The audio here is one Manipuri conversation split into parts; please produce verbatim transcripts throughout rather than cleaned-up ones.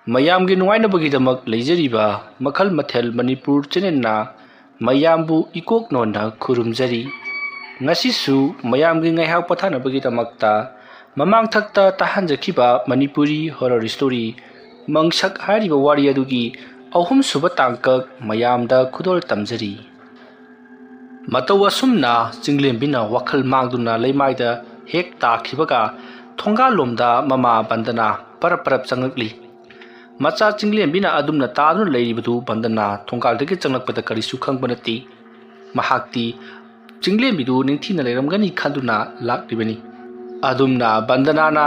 ꯃꯌꯥꯝꯒꯤ ꯅꯨꯡꯉꯥꯏꯅꯕꯒꯤꯗꯃꯛ ꯂꯩꯖꯔꯤꯕ ꯃꯈꯜ ꯃꯊꯦꯜ ꯃꯅꯤꯄꯨꯔ ꯆꯦꯅꯦꯜꯅ ꯃꯌꯥꯝꯕꯨ ꯏꯀꯣꯛ ꯅꯣꯟꯅ ꯈꯨꯔꯨꯝꯖꯔꯤ꯫ ꯉꯁꯤꯁꯨ ꯃꯌꯥꯝꯒꯤ ꯉꯥꯏꯍꯥꯛ ꯄꯣꯊꯥꯅꯕꯒꯤꯗꯃꯛꯇ ꯃꯃꯥꯡꯊꯛꯇ ꯇꯥꯍꯟꯖꯈꯤꯕ ꯃꯅꯤꯄꯨꯔꯤ ꯍꯣꯔꯔ ꯁ꯭ꯇꯣꯔꯤ ꯃꯪꯁꯛ ꯍꯥꯏꯔꯤꯕ ꯋꯥꯔꯤ ꯑꯗꯨꯒꯤ ꯑꯍꯨꯝꯁꯨꯕ ꯇꯥꯡꯀꯛ ꯃꯌꯥꯝꯗ ꯈꯨꯗꯣꯜ ꯇꯝꯖꯔꯤ꯫ ꯃꯇꯧ ꯑꯁꯨꯝꯅ ꯆꯤꯡꯂꯦꯝꯕꯤꯅ ꯋꯥꯈꯜ ꯃꯥꯡꯗꯨꯅ ꯂꯩꯃꯥꯏꯗ ꯍꯦꯛ ꯇꯥꯈꯤꯕꯒ ꯊꯣꯡꯒꯥꯜꯂꯣꯝꯗ ꯃꯃꯥ ꯕꯟꯗꯅꯥ ꯄꯔꯞ ꯄꯔꯞ ꯆꯪꯂꯛꯂꯤ꯫ ꯃꯆꯥ ꯆꯤꯡꯂꯦꯝꯕꯤꯅ ꯑꯗꯨꯝꯅ ꯇꯥꯗꯨꯅ ꯂꯩꯔꯤꯕꯗꯨ ꯕꯟꯗꯅꯥ ꯊꯣꯡꯒꯥꯜꯗꯒꯤ ꯆꯪꯂꯛꯄꯗ ꯀꯔꯤꯁꯨ ꯈꯪꯕ ꯅꯠꯇꯦ꯫ ꯃꯍꯥꯛꯇꯤ ꯆꯤꯡꯂꯦꯝꯕꯤꯗꯨ ꯅꯤꯡꯊꯤꯅ ꯂꯩꯔꯝꯒꯅꯤ ꯈꯟꯗꯨꯅ ꯂꯥꯛꯂꯤꯕꯅꯤ꯫ ꯑꯗꯨꯝꯅ ꯕꯟꯗꯅꯥꯅ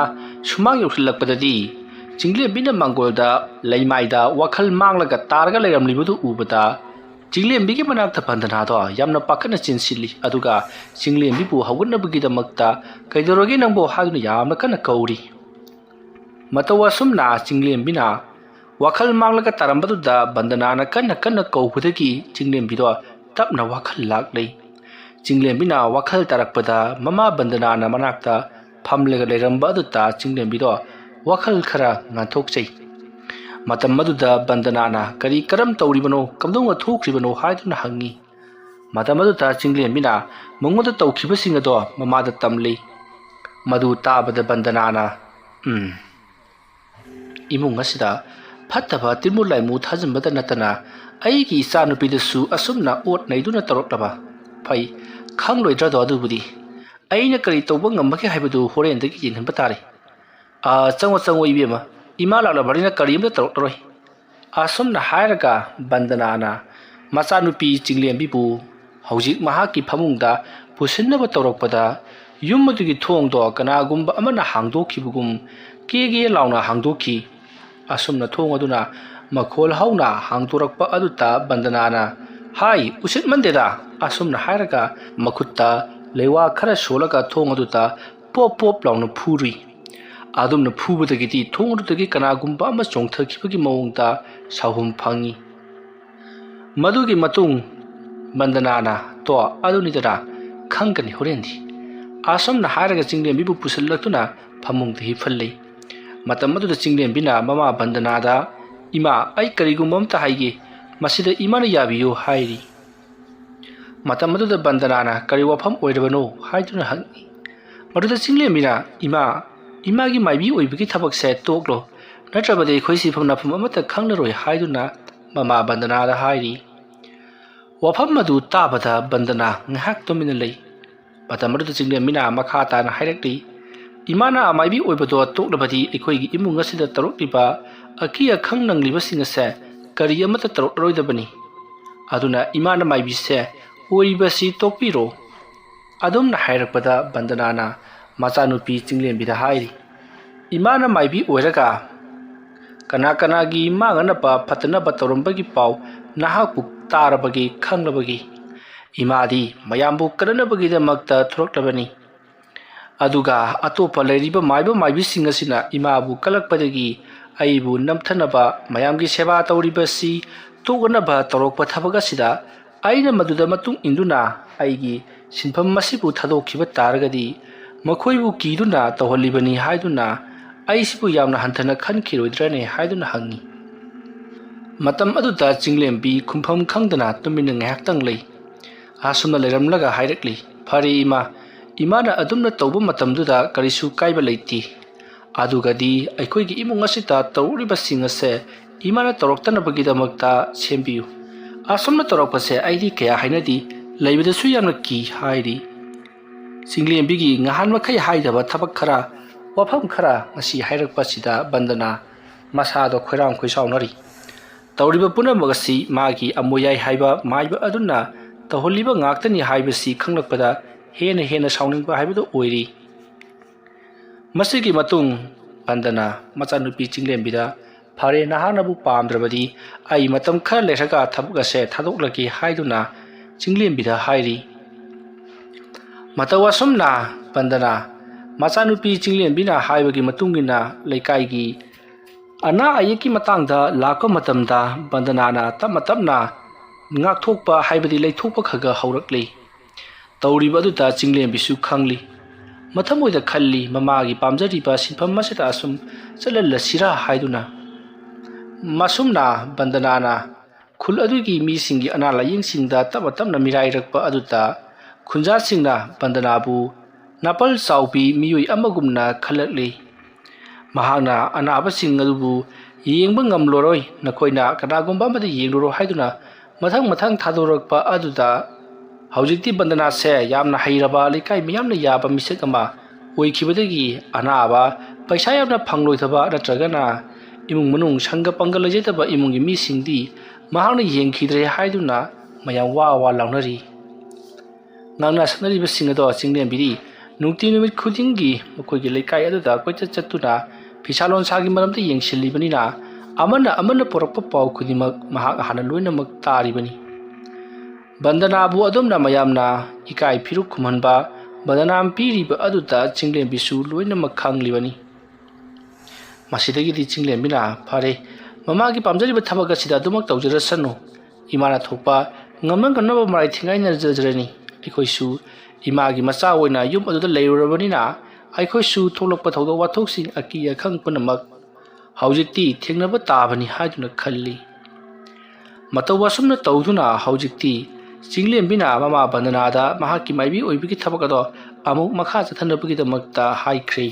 ꯁꯨꯃꯥꯡ ꯌꯧꯁꯤꯜꯂꯛꯄꯗꯗꯤ ꯆꯤꯡꯂꯦꯝꯕꯤꯅ ꯃꯥꯡꯒꯣꯜꯗ ꯂꯩꯃꯥꯏꯗ ꯋꯥꯈꯜ ꯃꯥꯡꯂꯒ ꯇꯥꯔꯒ ꯂꯩꯔꯝꯂꯤꯕꯗꯨ ꯎꯕꯗ ꯆꯤꯡꯂꯦꯝꯕꯤꯒꯤ ꯃꯅꯥꯛꯇ ꯕꯟꯗꯅꯥꯗꯣ ꯌꯥꯝꯅ ꯄꯥꯈꯠꯅ ꯆꯦꯟꯁꯤꯜꯂꯤ꯫ ꯑꯗꯨꯒ ꯆꯤꯡꯂꯦꯝꯕꯤꯕꯨ ꯍꯧꯒꯠꯅꯕꯒꯤꯗꯃꯛꯇ "ꯀꯩꯗꯧꯔꯒꯦ ꯅꯪꯕꯣ?" ꯍꯥꯏꯗꯨꯅ ꯌꯥꯝꯅ ꯀꯟꯅ ꯀꯧꯔꯤ꯫ ꯃꯇꯧ ꯑꯁꯨꯝꯅ ꯆꯤꯡꯂꯦꯝꯕꯤꯅ ꯋꯥꯈꯜ ꯃꯥꯡꯂꯒ ꯇꯥꯔꯝꯕꯗꯨꯗ ꯕꯟꯗꯅꯥꯅ ꯀꯟꯅ ꯀꯟꯅ ꯀꯧꯕꯗꯒꯤ ꯆꯤꯡꯂꯦꯝꯕꯤꯗꯣ ꯇꯞꯅ ꯋꯥꯈꯜ ꯂꯥꯛꯂꯦ꯫ ꯆꯤꯡꯂꯦꯝꯕꯤꯅ ꯋꯥꯈꯜ ꯇꯥꯔꯛꯄꯗ ꯃꯃꯥ ꯕꯟꯗꯅꯥꯅ ꯃꯅꯥꯛꯇ ꯐꯝꯂꯒ ꯂꯩꯔꯝꯕ ꯑꯗꯨꯗ ꯆꯤꯡꯂꯦꯝꯕꯤꯗꯣ ꯋꯥꯈꯜ ꯈꯔ ꯉꯥꯟꯊꯣꯛꯆꯩ꯫ ꯃꯇꯝ ꯑꯗꯨꯗ ꯕꯟꯗꯅꯥꯅ "ꯀꯔꯤ ꯀꯔꯝ ꯇꯧꯔꯤꯕꯅꯣ, ꯀꯝꯗꯧꯅ ꯊꯣꯛꯈ꯭ꯔꯤꯕꯅꯣ?" ꯍꯥꯏꯗꯨꯅ ꯍꯪꯉꯤ꯫ ꯃꯇꯝ ꯑꯗꯨꯗ ꯆꯤꯡꯂꯦꯝꯕꯤꯅ ꯃꯉꯣꯟꯗ ꯇꯧꯈꯤꯕꯁꯤꯡ ꯑꯗꯣ ꯃꯃꯥꯗ ꯇꯝꯂꯤ꯫ ꯃꯗꯨ ꯇꯥꯕꯗ ꯕꯟꯗꯅꯥꯅ, "ꯎꯝ, ꯏꯃꯨꯡ ꯑꯁꯤꯗ ꯐꯠꯇꯕ ꯇꯤꯟꯃꯨ ꯂꯥꯏꯃꯨ ꯊꯥꯖꯤꯟꯕꯗ ꯅꯠꯇꯅ ꯑꯩꯒꯤ ꯏꯆꯥꯅꯨꯄꯤꯗꯁꯨ ꯑꯁꯨꯝꯅ ꯑꯣꯠ ꯅꯩꯗꯨꯅ ꯇꯧꯔꯛꯂꯕ? ꯐꯩ, ꯈꯪꯂꯣꯏꯗ꯭ꯔꯗꯣ ꯑꯗꯨꯕꯨꯗꯤ꯫ ꯑꯩꯅ ꯀꯔꯤ ꯇꯧꯕ ꯉꯝꯕꯒꯦ ꯍꯥꯏꯕꯗꯨ ꯍꯣꯔꯦꯟꯗꯒꯤ ꯌꯦꯡꯍꯟꯕ ꯇꯥꯔꯦ꯫ ꯑꯥ, ꯆꯪꯉꯣ, ꯆꯪꯉꯣ, ꯏꯕꯦꯝꯃ, ꯏꯃꯥ ꯂꯥꯛꯂꯕꯅꯤꯅ ꯀꯔꯤꯝꯇ ꯇꯧꯔꯛꯂꯔꯣꯏ"꯫ ꯑꯁꯨꯝꯅ ꯍꯥꯏꯔꯒ ꯕꯟꯗꯅꯥꯅ ꯃꯆꯥꯅꯨꯄꯤ ꯆꯤꯡꯂꯦꯝꯕꯤꯕꯨ ꯍꯧꯖꯤꯛ ꯃꯍꯥꯛꯀꯤ ꯐꯃꯨꯡꯗ ꯄꯨꯁꯤꯟꯅꯕ ꯇꯧꯔꯛꯄꯗ, ꯌꯨꯝ ꯑꯗꯨꯒꯤ ꯊꯣꯡꯗꯣ ꯀꯅꯥꯒꯨꯝꯕ ꯑꯃꯅ ꯍꯥꯡꯗꯣꯛꯈꯤꯕꯒꯨꯝ ꯀꯦꯒꯦ ꯂꯥꯎꯅ ꯍꯥꯡꯗꯣꯛꯈꯤ꯫ ꯑꯁꯨꯝꯅ ꯊꯣꯡ ꯑꯗꯨꯅ ꯃꯈꯣꯜ ꯍꯧꯅ ꯍꯥꯡꯗꯣꯔꯛꯄ ꯑꯗꯨꯗ ꯕꯟꯗꯅꯥꯅ, "ꯍꯥꯏ, ꯎꯁꯤꯠꯃꯟꯗꯦꯗ!" ꯑꯁꯨꯝꯅ ꯍꯥꯏꯔꯒ ꯃꯈꯨꯠꯇ ꯂꯩꯋꯥ ꯈꯔ ꯁꯣꯜꯂꯒ ꯊꯣꯡ ꯑꯗꯨꯗ ꯄꯣꯞ ꯄꯣꯞ ꯂꯥꯎꯅ ꯐꯨꯔꯨꯏ꯫ ꯑꯗꯨꯝꯅ ꯐꯨꯕꯗꯒꯤꯗꯤ ꯊꯣꯡ ꯑꯗꯨꯗꯒꯤ ꯀꯅꯥꯒꯨꯝꯕ ꯑꯃ ꯆꯣꯡꯊꯈꯤꯕꯒꯤ ꯃꯑꯣꯡꯗ ꯁꯥꯍꯨꯝ ꯐꯪꯉꯤ꯫ ꯃꯗꯨꯒꯤ ꯃꯇꯨꯡ ꯕꯟꯗꯅꯥꯅ, "ꯇꯣ, ꯑꯗꯨꯅꯤꯗꯅ, ꯈꯪꯒꯅꯤ ꯍꯣꯔꯦꯟꯗꯤ"꯫ ꯑꯁꯨꯝꯅ ꯍꯥꯏꯔꯒ ꯆꯤꯡꯂꯦꯝꯕꯤꯕꯨ ꯄꯨꯁꯤꯜꯂꯛꯇꯨꯅ ꯐꯃꯨꯡꯗ ꯍꯤꯞꯍꯜꯂꯤ꯫ ꯃꯇꯝ ꯑꯗꯨꯗ ꯆꯤꯡꯂꯦꯝꯕꯤꯅ ꯃꯃꯥ ꯕꯟꯗꯅꯥꯗ, "ꯏꯃꯥ, ꯑꯩ ꯀꯔꯤꯒꯨꯝꯕ ꯑꯝꯇ ꯍꯥꯏꯒꯦ, ꯃꯁꯤꯗ ꯏꯃꯥꯅ ꯌꯥꯕꯤꯌꯨ" ꯍꯥꯏꯔꯤ꯫ ꯃꯇꯝ ꯑꯗꯨꯗ ꯕꯟꯗꯅꯥꯅ, "ꯀꯔꯤ ꯋꯥꯐꯝ ꯑꯣꯏꯔꯕꯅꯣ?" ꯍꯥꯏꯗꯨꯅ ꯍꯪꯉꯤ꯫ ꯃꯗꯨꯗ ꯆꯤꯡꯂꯦꯝꯕꯤꯅ, "ꯏꯃꯥ, ꯏꯃꯥꯒꯤ ꯃꯥꯏꯕꯤ ꯑꯣꯏꯕꯒꯤ ꯊꯕꯛꯁꯦ ꯇꯣꯛꯂꯣ, ꯅꯠꯇ꯭ꯔꯕꯗꯤ ꯑꯩꯈꯣꯏ ꯁꯤꯐꯝ ꯅꯥꯐꯝ ꯑꯃꯠꯇ ꯈꯪꯂꯔꯣꯏ" ꯍꯥꯏꯗꯨꯅ ꯃꯃꯥ ꯕꯟꯗꯅꯥꯗ ꯍꯥꯏꯔꯤ꯫ ꯋꯥꯐꯝ ꯑꯗꯨ ꯇꯥꯕꯗ ꯕꯟꯗꯅꯥ ꯉꯥꯏꯍꯥꯛ ꯇꯨꯃꯤꯟꯅ ꯂꯩ꯫ ꯃꯇꯝ ꯑꯗꯨꯗ ꯆꯤꯡꯂꯦꯝꯕꯤꯅ ꯃꯈꯥ ꯇꯥꯅ ꯍꯥꯏꯔꯛꯂꯤ, "ꯏꯃꯥꯅ ꯃꯥꯏꯕꯤ ꯑꯣꯏꯕꯗꯣ ꯇꯣꯛꯂꯕꯗꯤ ꯑꯩꯈꯣꯏꯒꯤ ꯏꯃꯨꯡ ꯑꯁꯤꯗ ꯇꯧꯔꯛꯂꯤꯕ ꯑꯀꯤ ꯑꯈꯪ ꯅꯪꯂꯤꯕꯁꯤꯡ ꯑꯁꯦ ꯀꯔꯤ ꯑꯃꯠꯇ ꯇꯧꯔꯛꯂꯔꯣꯏꯗꯕꯅꯤ꯫ ꯑꯗꯨꯅ ꯏꯃꯥꯅ ꯃꯥꯏꯕꯤꯁꯦ ꯑꯣꯏꯔꯤꯕꯁꯤ ꯇꯣꯛꯄꯤꯔꯣ꯫" ꯑꯗꯨꯝꯅ ꯍꯥꯏꯔꯛꯄꯗ ꯕꯟꯗꯅꯥꯅ ꯃꯆꯥꯅꯨꯄꯤ ꯆꯤꯡꯂꯦꯝꯕꯤꯗ ꯍꯥꯏꯔꯤ, "ꯏꯃꯥꯅ ꯃꯥꯏꯕꯤ ꯑꯣꯏꯔꯒ ꯀꯅꯥ ꯀꯅꯥꯒꯤ ꯃꯥꯡꯅꯅꯕ ꯐꯠꯇꯅꯕ ꯇꯧꯔꯝꯕꯒꯤ ꯄꯥꯎ ꯅꯍꯥꯛꯄꯨ ꯇꯥꯔꯕꯒꯤ, ꯈꯪꯂꯕꯒꯤ? ꯏꯃꯥꯗꯤ ꯃꯌꯥꯝꯕꯨ ꯀꯟꯅꯅꯕꯒꯤꯗꯃꯛꯇ ꯊꯣꯔꯛꯂꯕꯅꯤ꯫ ꯑꯗꯨꯒ ꯑꯇꯣꯞꯄ ꯂꯩꯔꯤꯕ ꯃꯥꯏꯕ ꯃꯥꯏꯕꯤꯁꯤꯡ ꯑꯁꯤꯅ ꯏꯃꯥꯕꯨ ꯀꯜꯂꯛꯄꯗꯒꯤ ꯑꯩꯕꯨ ꯅꯝꯊꯅꯕ, ꯃꯌꯥꯝꯒꯤ ꯁꯦꯕꯥ ꯇꯧꯔꯤꯕꯁꯤ ꯇꯣꯛꯅꯅꯕ ꯇꯧꯔꯛꯄ ꯊꯕꯛ ꯑꯁꯤꯗ ꯑꯩꯅ ꯃꯗꯨꯗ ꯃꯇꯨꯡ ꯏꯟꯗꯨꯅ ꯑꯩꯒꯤ ꯁꯤꯟꯐꯝ ꯑꯁꯤꯕꯨ ꯊꯥꯗꯣꯛꯈꯤꯕ ꯇꯥꯔꯒꯗꯤ ꯃꯈꯣꯏꯕꯨ ꯀꯤꯗꯨꯅ ꯇꯧꯍꯜꯂꯤꯕꯅꯤ ꯍꯥꯏꯗꯨꯅ ꯑꯩꯁꯤꯕꯨ ꯌꯥꯝꯅ ꯍꯟꯊꯅ ꯈꯟꯈꯤꯔꯣꯏꯗ꯭ꯔꯅꯦ?" ꯍꯥꯏꯗꯨꯅ ꯍꯪꯉꯤ꯫ ꯃꯇꯝ ꯑꯗꯨꯗ ꯆꯤꯡꯂꯦꯝꯕꯤ ꯈꯨꯝꯐꯝ ꯈꯪꯗꯅ ꯇꯨꯃꯤꯟꯅ ꯉꯥꯏꯍꯥꯛꯇꯪ ꯂꯩ꯫ ꯑꯁꯨꯝꯅ ꯂꯩꯔꯝꯂꯒ ꯍꯥꯏꯔꯛꯂꯤ, "ꯐꯔꯦ ꯏꯃꯥ, ꯏꯃꯥꯅ ꯑꯗꯨꯝꯅ ꯇꯧꯕ ꯃꯇꯝꯗꯨꯗ ꯀꯔꯤꯁꯨ ꯀꯥꯏꯕ ꯂꯩꯇꯦ꯫ ꯑꯗꯨꯒꯗꯤ ꯑꯩꯈꯣꯏꯒꯤ ꯏꯃꯨꯡ ꯑꯁꯤꯗ ꯇꯧꯔꯤꯕꯁꯤꯡ ꯑꯁꯦ ꯏꯃꯥꯅ ꯇꯧꯔꯛꯇꯅꯕꯒꯤꯗꯃꯛꯇ ꯁꯦꯝꯕꯤꯌꯨ꯫ ꯑꯁꯨꯝꯅ ꯇꯧꯔꯛꯄꯁꯦ ꯑꯩꯗꯤ ꯀꯌꯥ ꯍꯩꯅꯗꯦ, ꯂꯩꯕꯗꯁꯨ ꯌꯥꯝꯅ ꯀꯤ" ꯍꯥꯏꯔꯤ꯫ ꯆꯤꯡꯂꯦꯝꯕꯤꯒꯤ ꯉꯍꯥꯟ ꯃꯈꯩ ꯍꯥꯏꯗꯕ ꯊꯕꯛ ꯈꯔ, ꯋꯥꯐꯝ ꯈꯔ ꯉꯁꯤ ꯍꯥꯏꯔꯛꯄꯁꯤꯗ ꯕꯟꯗꯅꯥ ꯃꯁꯥꯗꯣ ꯈꯣꯏꯔꯥꯡ ꯈꯣꯏꯁꯥꯎꯅꯔꯤ꯫ ꯇꯧꯔꯤꯕ ꯄꯨꯝꯅꯃꯛ ꯑꯁꯤ ꯃꯥꯒꯤ ꯑꯃꯣꯌꯥꯏ ꯍꯥꯏꯕ ꯃꯥꯏꯕ ꯑꯗꯨꯅ ꯇꯧꯍꯜꯂꯤꯕ ꯉꯥꯛꯇꯅꯤ ꯍꯥꯏꯕꯁꯤ ꯈꯪꯂꯛꯄꯗ ꯍꯦꯟꯅ ꯍꯦꯟꯅ ꯁꯥꯎꯅꯤꯡꯕ ꯍꯥꯏꯕꯗꯨ ꯑꯣꯏꯔꯤ꯫ ꯃꯁꯤꯒꯤ ꯃꯇꯨꯡ ꯕꯟꯗꯅ ꯃꯆꯥꯅꯨꯄꯤ ꯆꯤꯡꯂꯦꯝꯕꯤꯗ, "ꯐꯔꯦ, ꯅꯍꯥꯛꯅꯕꯨ ꯄꯥꯝꯗ꯭ꯔꯕꯗꯤ ꯑꯩ ꯃꯇꯝ ꯈꯔ ꯂꯩꯔꯒ ꯊꯕꯛ ꯑꯁꯦ ꯊꯥꯗꯣꯛꯂꯒꯦ" ꯍꯥꯏꯗꯨꯅ ꯆꯤꯡꯂꯦꯝꯕꯤꯗ ꯍꯥꯏꯔꯤ꯫ ꯃꯇꯧ ꯑꯁꯨꯝꯅ ꯕꯟꯗꯅ ꯃꯆꯥꯅꯨꯄꯤ ꯆꯤꯡꯂꯦꯝꯕꯤꯅ ꯍꯥꯏꯕꯒꯤ ꯃꯇꯨꯡ ꯏꯟꯅ ꯂꯩꯀꯥꯏꯒꯤ ꯑꯅꯥ ꯑꯌꯦꯛꯀꯤ ꯃꯇꯥꯡꯗ ꯂꯥꯛꯄ ꯃꯇꯝꯗ ꯕꯟꯗꯅꯥꯅ ꯇꯞꯅ ꯇꯞꯅ ꯉꯥꯛꯊꯣꯛꯄ ꯍꯥꯏꯕꯗꯤ ꯂꯩꯊꯣꯛꯄ ꯈꯔ ꯈꯔ ꯍꯧꯔꯛꯂꯤ꯫ ꯇꯧꯔꯤꯕ ꯑꯗꯨꯗ ꯆꯤꯡꯂꯦꯝꯕꯤꯁꯨ ꯈꯪꯂꯤ꯫ ꯃꯊꯃꯣꯏꯗ ꯈꯜꯂꯤ, ꯃꯃꯥꯒꯤ ꯄꯥꯝꯖꯔꯤꯕ ꯁꯤꯟꯐꯝ ꯑꯁꯤꯗ ꯑꯁꯨꯝ ꯆꯠꯍꯜꯂꯁꯤꯔꯥ ꯍꯥꯏꯗꯨꯅ꯫ ꯃꯁꯨꯝꯅ ꯕꯟꯗꯅꯥꯅ ꯈꯨꯜ ꯑꯗꯨꯒꯤ ꯃꯤꯁꯤꯡꯒꯤ ꯑꯅꯥ ꯂꯥꯌꯦꯡꯁꯤꯡꯗ ꯇꯞꯅ ꯇꯞꯅ ꯃꯤꯔꯥꯏꯔꯛꯄ ꯑꯗꯨꯗ ꯈꯨꯟꯖꯥꯁꯤꯡꯅ ꯕꯟꯗꯅꯥꯕꯨ ꯅꯥꯄꯜ ꯆꯥꯎꯕꯤ ꯃꯤꯑꯣꯏ ꯑꯃꯒꯨꯝꯅ ꯈꯜꯂꯛꯂꯤ꯫ ꯃꯍꯥꯛꯅ ꯑꯅꯥꯕꯁꯤꯡ ꯑꯗꯨꯕꯨ ꯌꯦꯡꯕ ꯉꯝꯂꯔꯣꯏ, ꯅꯈꯣꯏꯅ ꯀꯅꯥꯒꯨꯝꯕ ꯑꯃꯗ ꯌꯦꯡꯂꯨꯔꯣ ꯍꯥꯏꯗꯨꯅ ꯃꯊꯪ ꯃꯊꯪ ꯊꯥꯗꯣꯔꯛꯄ ꯑꯗꯨꯗ ꯍꯧꯖꯤꯛꯇꯤ ꯕꯟꯗꯅꯥꯁꯦ ꯌꯥꯝꯅ ꯍꯩꯔꯕ, ꯂꯩꯀꯥꯏ ꯃꯤꯌꯥꯝꯅ ꯌꯥꯕ ꯃꯤꯁꯛ ꯑꯃ ꯑꯣꯏꯈꯤꯕꯗꯒꯤ ꯑꯅꯥꯕ, ꯄꯩꯁꯥ ꯌꯥꯝꯅ ꯐꯪꯂꯣꯏꯗꯕ ꯅꯠꯇ꯭ꯔꯒꯅ ꯏꯃꯨꯡ ꯃꯅꯨꯡ ꯁꯪꯒ ꯄꯪꯒ ꯂꯩꯖꯗꯕ ꯏꯃꯨꯡꯒꯤ ꯃꯤꯁꯤꯡꯗꯤ ꯃꯍꯥꯛꯅ ꯌꯦꯡꯈꯤꯗ꯭ꯔꯦ ꯍꯥꯏꯗꯨꯅ ꯃꯌꯥꯝ ꯋꯥ ꯋꯥ ꯂꯥꯎꯅꯔꯤ꯫ ꯉꯥꯡꯅ ꯁꯛꯅꯔꯤꯕꯁꯤꯡ ꯑꯗꯣ ꯆꯤꯡꯂꯦꯝꯕꯤꯗꯤ ꯅꯨꯡꯇꯤ ꯅꯨꯃꯤꯠ ꯈꯨꯗꯤꯡꯒꯤ ꯃꯈꯣꯏꯒꯤ ꯂꯩꯀꯥꯏ ꯑꯗꯨꯗ ꯀꯣꯏꯆꯠ ꯆꯠꯇꯨꯅ ꯐꯤꯁꯥ ꯂꯣꯟꯁꯥꯒꯤ ꯃꯔꯝꯗ ꯌꯦꯡꯁꯤꯜꯂꯤꯕꯅꯤꯅ ꯑꯃꯅ ꯑꯃꯅ ꯄꯨꯔꯛꯄ ꯄꯥꯎ ꯈꯨꯗꯤꯡꯃꯛ ꯃꯍꯥꯛ ꯍꯥꯟꯅ ꯂꯣꯏꯅꯃꯛ ꯇꯥꯔꯤꯕꯅꯤ꯫ ꯕꯟꯗꯅꯥꯕꯨ ꯑꯗꯨꯝꯅ ꯃꯌꯥꯝꯅ ꯏꯀꯥꯏ ꯐꯤꯔꯨꯛ ꯈꯨꯝꯍꯟꯕ, ꯕꯗꯅꯥꯝ ꯄꯤꯔꯤꯕ ꯑꯗꯨꯗ ꯆꯤꯡꯂꯦꯝꯕꯤꯁꯨ ꯂꯣꯏꯅꯃꯛ ꯈꯪꯂꯤꯕꯅꯤ꯫ ꯃꯁꯤꯗꯒꯤꯗꯤ ꯆꯤꯡꯂꯦꯝꯕꯤꯅ, "ꯐꯔꯦ, ꯃꯃꯥꯒꯤ ꯄꯥꯝꯖꯔꯤꯕ ꯊꯕꯛ ꯑꯁꯤꯗ ꯑꯗꯨꯃꯛ ꯇꯧꯖꯔꯁꯅꯨ꯫ ꯏꯃꯥꯅ ꯊꯣꯛꯄ ꯉꯝꯅ ꯉꯝꯅꯕ ꯃꯔꯥꯏ ꯊꯤꯡꯒꯥꯏꯅꯖꯔꯅꯤ꯫ ꯑꯩꯈꯣꯏꯁꯨ ꯏꯃꯥꯒꯤ ꯃꯆꯥ ꯑꯣꯏꯅ ꯌꯨꯝ ꯑꯗꯨꯗ ꯂꯩꯔꯨꯔꯕꯅꯤꯅ ꯑꯩꯈꯣꯏꯁꯨ ꯊꯣꯛꯂꯛꯄ ꯊꯧꯗꯣꯛ ꯋꯥꯊꯣꯛꯁꯤꯡ, ꯑꯀꯤ ꯑꯈꯪ ꯄꯨꯝꯅꯃꯛ ꯍꯧꯖꯤꯛꯇꯤ ꯊꯦꯡꯅꯕ ꯇꯥꯕꯅꯤ" ꯍꯥꯏꯗꯨꯅ ꯈꯜꯂꯤ꯫ ꯃꯇꯧ ꯑꯁꯨꯝꯅ ꯇꯧꯗꯨꯅ ꯍꯧꯖꯤꯛꯇꯤ ꯆꯤꯡꯂꯦꯝꯕꯤꯅ ꯃꯃꯥ ꯕꯟꯗꯅꯥꯗ ꯃꯍꯥꯛꯀꯤ ꯃꯥꯏꯕꯤ ꯑꯣꯏꯕꯒꯤ ꯊꯕꯛ ꯑꯗꯣ ꯑꯃꯨꯛ ꯃꯈꯥ ꯆꯠꯊꯅꯕꯒꯤꯗꯃꯛꯇ ꯍꯥꯏꯈ꯭ꯔꯦ꯫